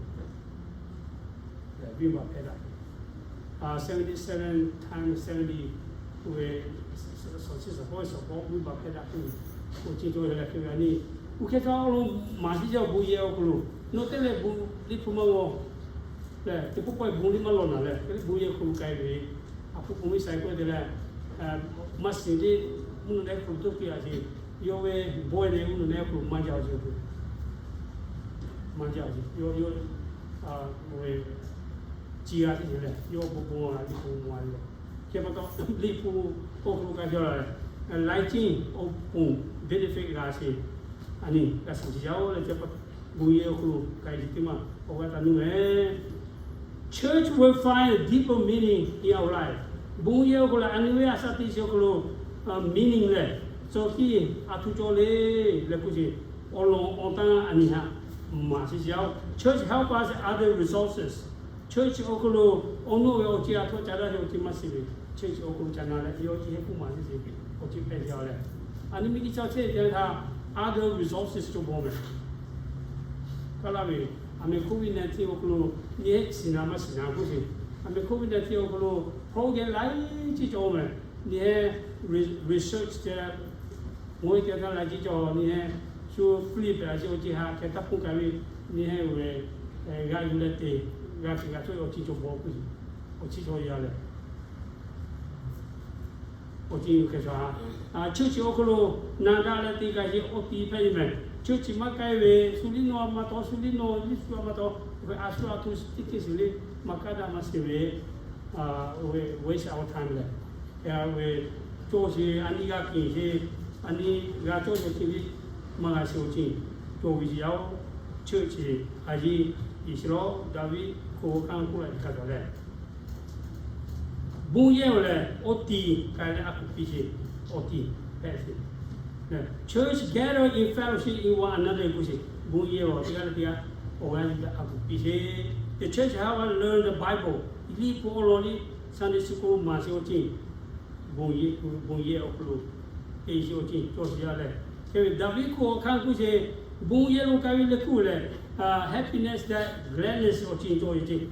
lo venˇ baˆ hpehˇ daꞈ seventy seven times seventy ve suhˍ chi suhˍ hpawˇ suhˍ hpawˇ venˇ baˆ hpehˇ daꞈ tuˬ awˬ ceuˬ cawˬ leh hk'e ve a nyi. Oˇ hk'e htaˇ awˬ lawn maˍ sheˍ yaˇ oˬ bon yehˇ awˬ hk'aw lo, nawˬ teˇ leh bon liꞈ hpu maˇ g'a leh, teˇ pawˆ pawˆ bon liꞈ maˇ lawˬ naˍ leh, bon yehˇ hk'aw lo k'ai ve, a hpu k'o miˇ saiˍ k'oˆ te leh, maˇ shiˍ le, mvuhˇ naw leh hk'aw lo dawˇ piˇ a sheˍ, yawˇ ve bawehˇ leh mvuhˇ naw leh hk'aw lo maˇ jaˇ awˬ ceuˬ, maˇ jaˇ awˬ ceuˬ, yawˇ yawˇ ve ci g'a teˇ ceuˬ leh yawˇ bon bon a liꞈ hpu maˍ ve yoˬ. Hk'e pa taw liꞈ hpu awˬ hk'aw lo k'ai jaw leh, laiˉ ceuˬ awˬ pon benefit g'a sheˍ. A nyi g'a shiˍ yaˇ oˬ leh, hk'e pa taw bon yehˇ awˬ hk'aw lo k'ai ve teˇ maˇ awˬ g'aˇ taˇ nuˇ mehˍ. Church will find a deeper meaning in our life. Bon yehˇ awˬ hk'aw lo a nyi ve a shaꞈ teꞈ chi awˬ hk'aw lo meaning lehˬ, chaw hkiˇ a htoꞈ cawˬ le leh k'oˆ sheˍ, awˬ lawn awˬ tanˇ a nyi haꞈ maˍ sheˍ yaˇ oˬ. Church help us other resources. Church awˬ hk'aw lo awˬ nawˉ ve awˬ ceuˬ a htoꞈ ca daꞈ ve awˬ ceuˬ maˇ shiˍ ve, church awˬ hk'aw lo ca na leh yawˇ chi hk'e k'oˆ maˍ sheˍ sheˍ awˬ ceuˬ hpehꞈ ve a leh, a nyi miˇ teˇ caˇ chehˇ ve teˇ yanˇ htaˇ other resources cawˬ bawˬ mehˍ. Kaˇ laˇ ve, a meh COVID nineteen awˬ hk'aw lo nyi hehˉ shiˍ na maˇ shiˍ na k'oˆ sheˍ. A meh COVID nineteen awˬ hk'aw lo program laiˉ ceuˬ cawˬ mehˍ. Nyi hehˉ research te, ngaˬ hui teˇ yanˇ htaˇ laiˉ ceuˬ cawˬ, nyi hehˉ shu free hpehꞈ a sheˍ awˬ ceuˬ ha hk'e taˇ hpuˇ k'ai ve, nyi hehˉ ve g'a yuˬ leh te, g'a shiˍ g'a cawˬ ve awˬ ceuˬ cawˬ bawˬ k'oˆ sheˍ, awˬ ceuˬ cawˬ yaˇ leh awˬ ceuˬ hk'e shaˍ. Church awˬ hk'aw lo na daꞈ leh te k'ai sheˍ awˬ ti hpehꞈ ve mehˍ. Church maˇ k'ai ve shu liˇ nawˇ a ma taw, shu liˇ nawˇ liˇ shu a ma taw, a shu a htoꞈ teˇ ceuˬ shiˍ le, maˇ kaˇ daꞈ maˇ shiˍ ve, waste our time leh, ve cawˬ sheˍ, a nyi g'a keˬ sheˍ, a nyi g'a cawˬ cawˬ ceuˬ le, maˇ g'a shiˍ awˬ ceuˬ cawˬ ve yaˇ oˬ. Church a yeˇ iˉ shiˍ lawˬ, Daˍviˆ hko kanˇ k'oˆ la iˉ kaˇ taˍ leh, bon yehˇ oˬ lehˬ awˬ ti k'ai leh a kuˬ piˇ sheˍ, awˬ ti hpehꞈ sheˍ. Church gather in fellowship in one another k'oˆ sheˍ, bon yehˇ oˬ teˇ g'aˇ leh teˇ g'aˇ awˬ g'aˇ yuˬ leh a kuˬ piˇ sheˍ. The church help us learn the Bible. Liꞈ hpu awˬ lawn liˇ Sunday school maˍ sheˍ awˬ ceuˬ, bon yehˇ awˬ hk'aw lo te sheˍ awˬ ceuˬ cawˬ sheˍ yaˇ leh, hk'e ve Daˍviˆ hko awˬ hkanˇ k'oˆ sheˍ, bon yehˇ lo k'ai ve leh k'oˆ lehˬ, happiness leh gladness awˬ ceuˬ cawˬ ve ceˇ.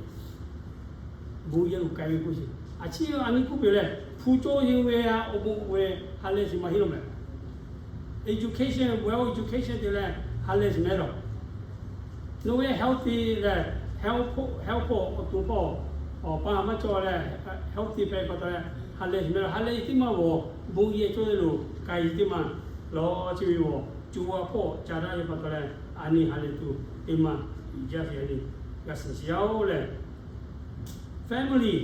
Bon yehˇ lo k'ai ve k'oˆ sheˍ. A ciˉ a nyi k'oˆ peuˬ lehˬ, hpu cawˇ yeˬ ve a awˬ bon ve ha lehˬ shiˍ maˇ heˆ lo mehˍ. Education, well education te leh ha lehˬ shiˍ mehˍ lawˬ. Nawˬ ve healthy lehˬ, health hpawˇ awˬ to hpawˇ, awˬ pa maˇ cawˬ leh, healthy hpehꞈ pa taw leh ha lehˬ shiˍ mehˍ lawˬ. Ha lehˬ teˇ maˇ g'awˬ, bon yehˇ cawˇ yeˬ lo k'ai ve teˇ maˇ lawˬ. Chi ve g'awˬ co a hpawˇ ca daꞈ ve pa taw leh, a nyi ha lehˬ tuˬ teˇ maˇ jaˇ sheˍ a nyi g'a shiˍ shiˍ yaˇ oˬ lehˬ, family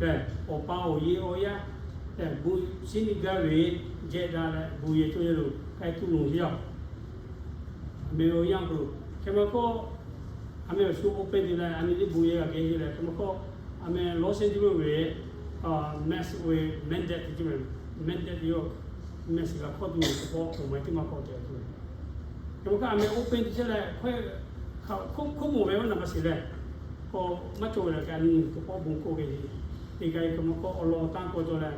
lehˬ awˬ pa awˬ yehˇ awˬ yaˇ lehˬ bon shiˍ nyi gaˇ ve jehˇ daꞈ leh bon yehˇ cawˇ yeˬ lo k'ai tuˬ loˬ sheˍ yaˇ. A meh awˬ yanˇ hk'aw lo hk'e maˇ k'oˆ, a meh awˬ shu open te leh a nyi liˇ bon yehˇ g'a geh heˆ leh hk'e maˇ k'oˆ, a meh Los Angeles ve mask ve mandate te ce meh, mandate yoˬ, mask g'a hkawˇ tuˬ ve teˇ pawˆ awˬ ma teˇ maˇ k'awꞈ te tuˬ ve. Hk'e maˇ k'oˆ a meh open te ce leh, hk'oˆ moˍ ve maˇ na maˇ shiˍ leh, k'awꞈ maˇ cawˬ ve leh ka nyi teˇ pawˆ bon k'oˆ ve, te k'ai hk'e maˇ k'oˆ awˬ lawn awˬ tanˇ k'awꞈ cawˬ leh,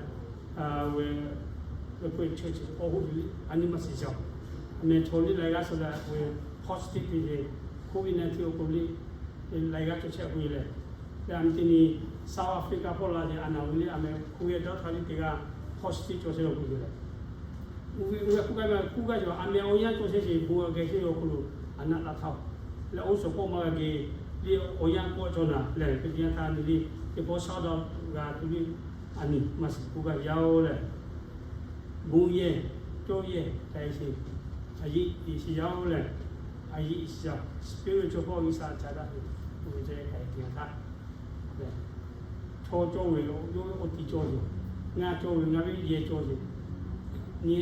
ve ve k'oˆ ve church awˬ hoˆ a nyi maˇ shiˍ shaˍ. A meh chaw liˇ lai g'aˇ suh leh ve positive te ve COVID nineteen awˬ k'oˆ liˇ lai g'aˇ cawˬ chehˇ k'oˆ ve leh, leh a meh teˇ nyi South Africa hpawˇ la ce a naˍ ve liˇ a meh k'oˆ ve dawˇ htaˇ liˇ teˇ g'aˇ positive cawˬ chehˇ k'oˆ ve leh, uˇ ve uˇ ve k'oˆ gaˇ ve k'oˆ gaˇ ve a meh awˬ yanˇ cawˬ chehˇ ce bon g'a geh chehˇ ve awˬ hk'aw lo a naˆ la htaˇ leh oˇ suhˍ k'awꞈ maˇ g'a geh liˇ awˬ yanˇ k'awꞈ cawˬ naˍ lehˬ, hk'e te yanˇ htaˇ a nyi liˇ teˇ pawˆ shaˉ dawˇ g'a tuˬ liˇ a nyi maˇ shiˍ k'oˆ gaˇ ve yaˇ oˬ lehˬ, Bon yehˬ, cawˇ yehˬ k'ai sheˍ. A yiꞈ shiˍ yaˇ oˇ lehˬ, a yiꞈ shiˍ yaˇ, spiritual hkawˇ G'uiˬsha ca daꞈ ve, oˇ ve ceh k'ai te htaˇ, chaw cawˇ ve yoˬ, yawˇ ve awˬ ti cawˇ yoˬ. Ngaˬ cawˇ ve, ngaˬ ve yehˬ cawˇ yoˬ. Nyi,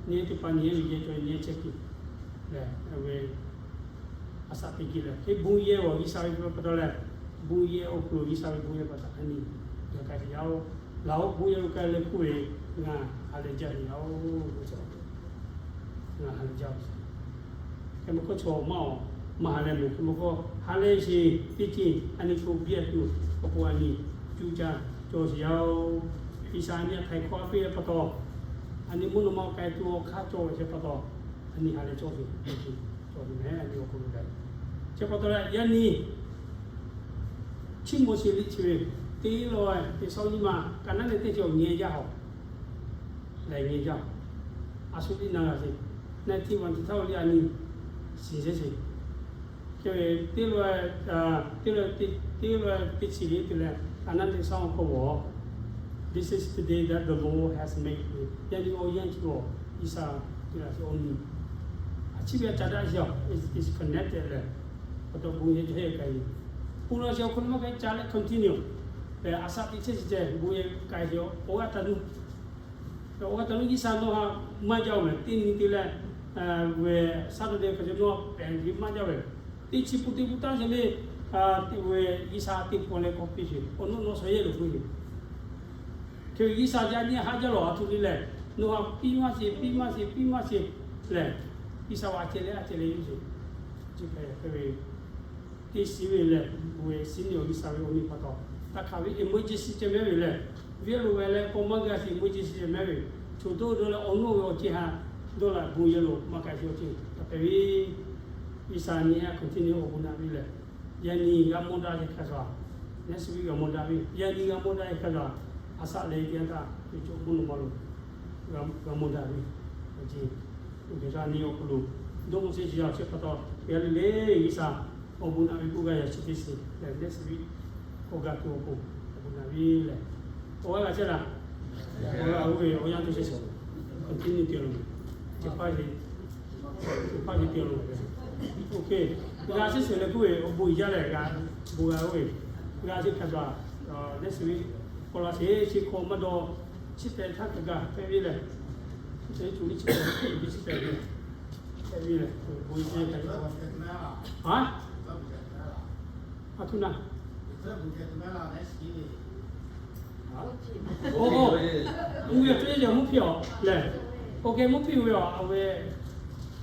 nyi teˇ hpaˍ nyi ve yehˬ cawˇ, nyi chehˇ kuiˬ lehˬ, a shaꞈ teꞈ kuiˬ lehˬ, hk'e bon yehˬ awˬ G'uiˬsha ve pa taw lehˬ, bon yehˬ awˬ hk'aw lo G'uiˬsha ve bon yehˬ pa taw a nyi, yaꞈ k'ai shiˍ yaˇ oˇ, laˬ oˇ bon yehˬ lo k'ai leh k'oˆ ve, ngaˬ ha lehˬ jaˇ ve yaˇ oˇ, ngaˬ ha lehˬ jaˇ ve. Hk'e maˇ k'oˆ, chaw maˇ awˬ, maˇ ha lehˬ mehˬ. Hk'e maˇ k'oˆ, ha lehˬ sheˍ teˇ ceuˬ a nyi k'o biˇ a tuˬ awˬ pon a nyi cuˇ caˇ cawˬ sheˍ yaˇ oˇ. G'uiˬsha a nyi a htaiˍ hkawˇ a piˇ ve pa taw, a nyi mvuhˇ naw ma k'ai tuˬ awˬ hk'aˇ cawˬ ve pa taw, a nyi ha lehˬ cawˬ ve, cawˬ ve mehˬ a nyi awˬ hk'aw lo lehˬ. Chi pa taw leh yaˇ nyi Chiˇ mawˬ sheˍ liꞈ chi ve teˇ lawˬ teˇ shawˉ nyiˇ ma, kaꞈ naˉ leh teˇ cawˬ nyi jaˇ hawˬ lehˬ, nyi jaˇ. A shu liꞈ na g'a sheˍ, naˉ tiˇ ma ti htaˇ liꞈ a nyi shiˍ sheˍ sheˍ. Teˇ lawˬ, teˇ lawˬ, teˇ lawˬ teˇ chi liꞈ te leh, kaꞈ naˉ teˇ shawˉ awˬ hk'aw lo, This is the day that the Lord has made. Yaˇ nyi awˬ yanˇ chi awˬ G'uiˬsha te laꞈ sheˍ awˬ nyi. A chi ve a ca daꞈ sheˍ a, is connected leh, pa taw bon yehˬ cawˬ hehˆ k'ai ve. Bon lawˬ sheˍ awˬ hk'aw lo maˇ k'ai ca leh continue lehˬ, a shaꞈ teꞈ chehˇ chi ceh bon yehˬ k'ai sheˍ awˬ g'aˇ taˍ nuˇ Awˬ g'aˇ taˍ nuˇ G'uiˬsha nawˬ ha maˇ jaˇ oˬ mehˬ. Teˇ nyi te leh, ve Saturday hk'a ceh nawˬ pehˬ ve maˇ jaˇ ve. Teˇ chi pun teˇ pun taˇ sheˍ le, teˇ ve G'uiˬsha teˇ pon leh k'awꞈ piˇ sheˍ. Awˬ nawˬ nawˬ shawˍ yehˇ loˬ k'oˆ ve. Hk'e ve G'uiˬsha jaˇ nyi haˆ jaˇ lawˬ a htoꞈ le lehˬ, nawˬ ha piˇ maˇ sheˍ, piˇ maˇ sheˍ, piˇ maˇ sheˍ lehˬ, G'uiˬsha a ceh leh a ceh leh yuˬ sheˍ. Chi hk'e ve teˇ shiˍ ve lehˬ, ve shiˍ nyi awˬ G'uiˬsha ve awˬ nyi pa taw, taˇ hk'aˬ ve emergency ceh mehˉ ve lehˬ, viˉ lo ve leh k'awꞈ maˇ g'a shiˍ emergency ceh mehˉ ve, choˬ dawˇ dawˇ leh awˬ nawˬ ve awˬ ceuˬ ha dawˇ laꞈ bon yehˬ lo maˇ k'ai sheˍ awˬ ceuˬ taˇ hpehꞈ ve. G'uiˬsha nyi a continue awˬ bon naꞈ ve lehˬ, yaˇ nyi g'a mawˇ daꞈ ve hk'a shuˍ, next week g'a mawˇ daꞈ ve, yaˇ nyi g'a mawˇ daꞈ ve hk'a shuˍ, a shaꞈ lehˬ teˇ yanˇ htaˇ ve cawˬ bon lo ma lo g'a mawˇ daꞈ ve awˬ ceuˬ, awˬ ceuˬ sha nyi awˬ hk'aw lo dawˇ mawˇ sheˍ shiˍ yaˇ awˬ chi pa taw, yaˇ le le G'uiˬsha awˬ bon naꞈ ve k'oˆ g'a yaꞈ chi teˇ shiˍ lehˬ, next week k'awꞈ g'a tuˬ awˬ pon awˬ bon naꞈ ve lehˬ, awˬ g'aˇ g'a chehˇ laˇ. Awˬ g'aˇ oˇ ve awˬ yanˇ teˇ shiˍ continue te lo, chi pa ve, chi pa ve te lo. OK, g'a shiˍ shiˍ leh k'oˆ ve awˬ bon yaˇ lehˬ g'a, bon g'a oˇ ve, g'a shiˍ hk'a gaˬ, next week k'awꞈ la sheˍ chi hk'aw maˇ dawˇ, chi pehꞈ htaˇ hk'a gaˬ hpehꞈ ve lehˬ, chi pehꞈ, chi pehꞈ ve hpehꞈ ve lehˬ, bon yaˇ a htoꞈ na. Oˇ ve a tuˇ yaˇ mvuhˇ hpiˇ awˬ lehˬ, OK mvuhˇ hpiˇ ve awˬ, a ve,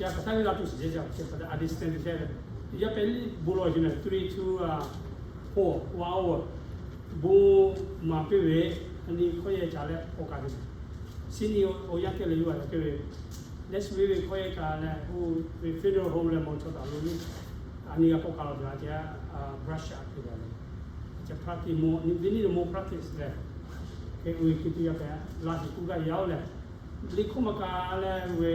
yaˇ hk'aˬ htaˇ ve la tuˬ shiˍ ceh ceh, a distance te chehˇ ve, yaˇ pehꞈ liˇ bon lawˬ sheˍ mehˬ, three, two, four, one hour, bon maˍ piˇ ve, a nyi hkawˇ yehˬ ca leh k'awꞈ kaꞈ ve, shiˍ nyi awˬ yanˇ teˇ leh yuˬ a yaˇ teˇ ve, next week ve hkawˇ yehˬ ca leh oˇ ve funeral home leh mawˬ chaw taˍ lo nyi, a nyi g'a k'awꞈ kaꞈ lawˬ ve a ceh, brush up te ve leh, a ceh practice mawˬ, nyi ve nyi lo mawˬ practice leh, hk'e oˇ ve hk'e te yaˇ pehꞈ la sheˍ k'oˆ gaˇ yaˇ oˇ lehˬ, liꞈ hkawˇ maˇ kaꞈ leh ve,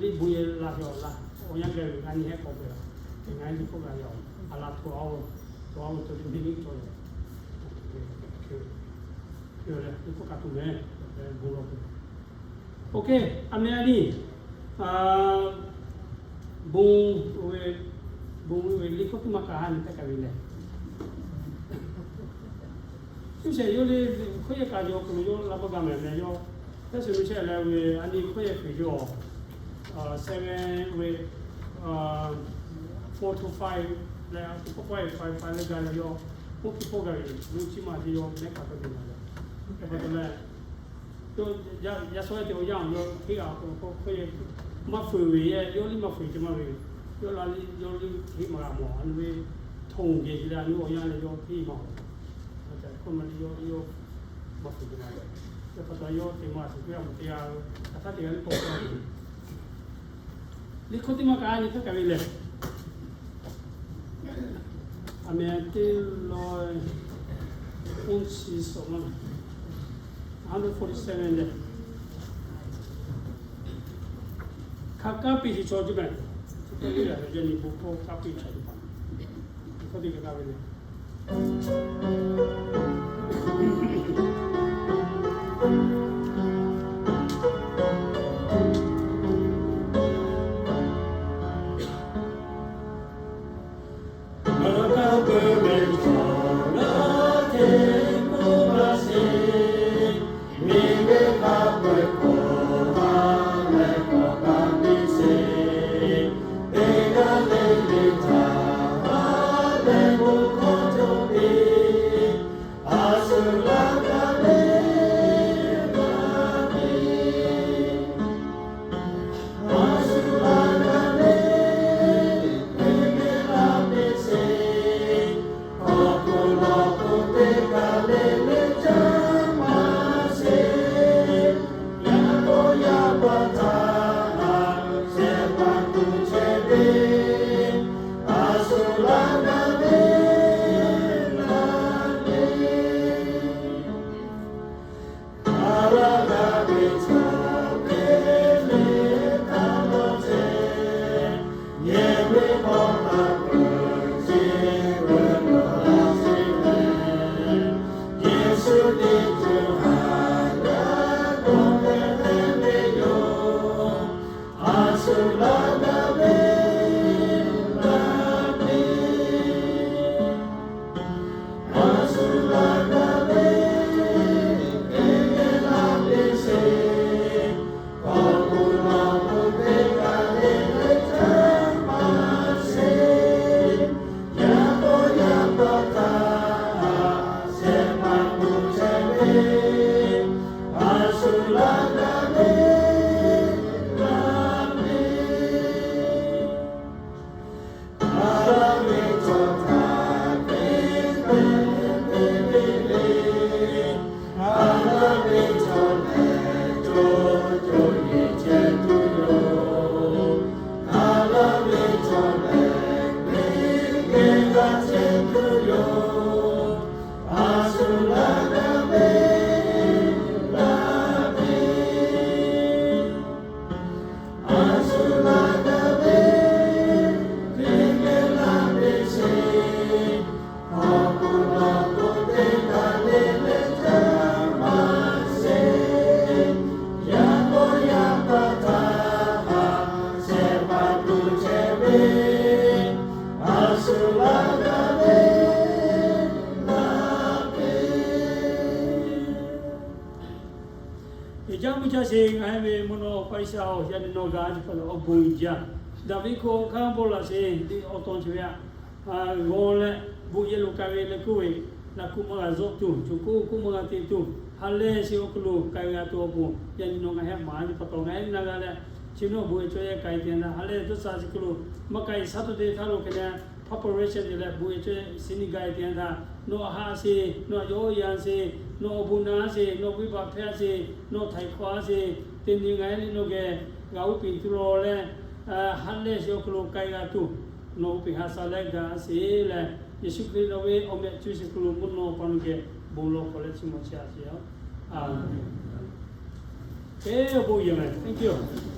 liꞈ bon yehˬ la sheˍ awˬ la, awˬ yanˇ g'a ve a nyi hehˉ k'awꞈ ve la, te ngaˬ hui liꞈ hkawˇ g'a yaˇ oˬ, a la to a oˬ, to a oˬ to te ve nyi cawˬ leh, hk'e leh liꞈ hkawˇ kaꞈ tuˬ mehˬ, bon lawˬ ve. OK, a meh a nyi, bon, bon ve liꞈ hkawˇ teˇ maˇ kaꞈ ha nyi htaˇ kaꞈ ve lehˬ, shu shehˍ yawˇ le, hkawˇ yehˬ kaꞈ yawˇ hk'aw lo yawˇ la maˇ g'a mehˍ leh yawˇ, hk'e shu shehˍ leh ve a nyi hkawˇ yehˬ hpehꞈ yawˇ, seven ve, four to five leh, four, five, five leh gaˬ leh yawˇ, hk'oˆ hk'e hpawˇ gaˬ ve, lo chi ma te yawˇ mehˉ kaꞈ hpehꞈ ve la leh, hk'e pa taw leh, yawˇ yaˇ shawˉ te awˬ yanˇ awˬ yawˇ hteˇ a k'o k'o hkawˇ yehˬ maˇ fuiˍ ve yehˬ, yawˇ liˇ maˇ fuiˍ ceh maˇ ve, yawˇ la liˇ yawˇ liˇ hteˇ maˇ g'a mawˬ. A nyi ve hto geh ce leh a nyi awˬ yanˇ leh yawˇ hteˇ maˇ mawˬ. A ca hkawˇ maˇ liˇ yawˇ yawˇ maˇ fuiˍ ceh maˇ ve, hk'e pa taw yawˇ te maˇ a shuˍ hkawˇ a mawˬ te a, a htaˇ te g'a liˇ k'awꞈ k'oˆ ve, liꞈ hkawˇ teˇ maˇ kaꞈ nyi htaˇ kaꞈ ve lehˬ, a meh teˇ lawˬ, oˇ chi suhˍ maˇ, hundred forty-seven lehˬ, hk'a kaˉ piˇ sheˍ chaw ce mehˬ, yaˇ nyi bon hkawˇ kaˉ piˇ chaw ce paˍ, hkawˇ teˇ kaꞈ kaˉ ve lehˬ, Uiˍ jaˇ mvuhˇ jaˇ sheˍ, ngaˬ hui ve mvuhˇ naw paˇ Iˉsaˍreˍlaˆ yaˇ nyi nawˬ g'a nyi pa taw awˬ bon uiˍ jaˇ. Daˍviˆ hk'oˆ hk'aˇ bon laꞈ sheˍ, teˇ awˬ tawn chi ve aꞈ g'aw leh, bon yehˬ lo k'ai ve leh k'oˆ ve, laꞈ kuˆ maˇ g'a zuhˆ tuˬ, co k'oˆ k'oˆ maˇ g'a te tuˬ, ha lehˬ sheˍ awˬ hk'aw lo k'ai g'a tuˬ awˬ bon yaˇ nyi nawˬ ngaˬ hui maˍ nyi pa taw ngaˬ hui naˇ g'a leh, chi nawˬ bon yehˬ cawˬ yehˬ k'ai te na ha lehˬ dawˇ sha chi hk'aw lo maˇ k'ai Saturday htaˇ lo hk'e leh preparation te leh bon yehˬ cawˬ yehˬ shiˍ nyi ga te htaˇ, nawˬ haꞈ sheˍ, nawˬ yawˇ yanˍ sheˍ, nawˬ awˬ bon naˍ sheˍ, nawˬ venˇbaˆ hpehˇ sheˍ, nawˬ htaiˍ hk'awꞈ sheˍ, teˇ nyi ngaˬ hui nyi nawˬ geh g'a uˉ peꞈ tuˬ lawˬ leh, ha lehˬ sheˍ awˬ hk'aw lo k'ai g'a tuˬ, nawˬ uˉ peꞈ ha sha leh gaˬ sheˍ leh, Yeˍsuˆ Hkriꞈ nawˬ ve awˬ meh cuˇ sheˍ hk'aw lo mvuhˇ naw pa nawˬ geh bon lawˬ hk'awꞈ leh chi maw chi a sheˍ a. Aˍmenˍ. Eˬ, awˬ bon uiˍ jaˇ mehˍ. Thank you.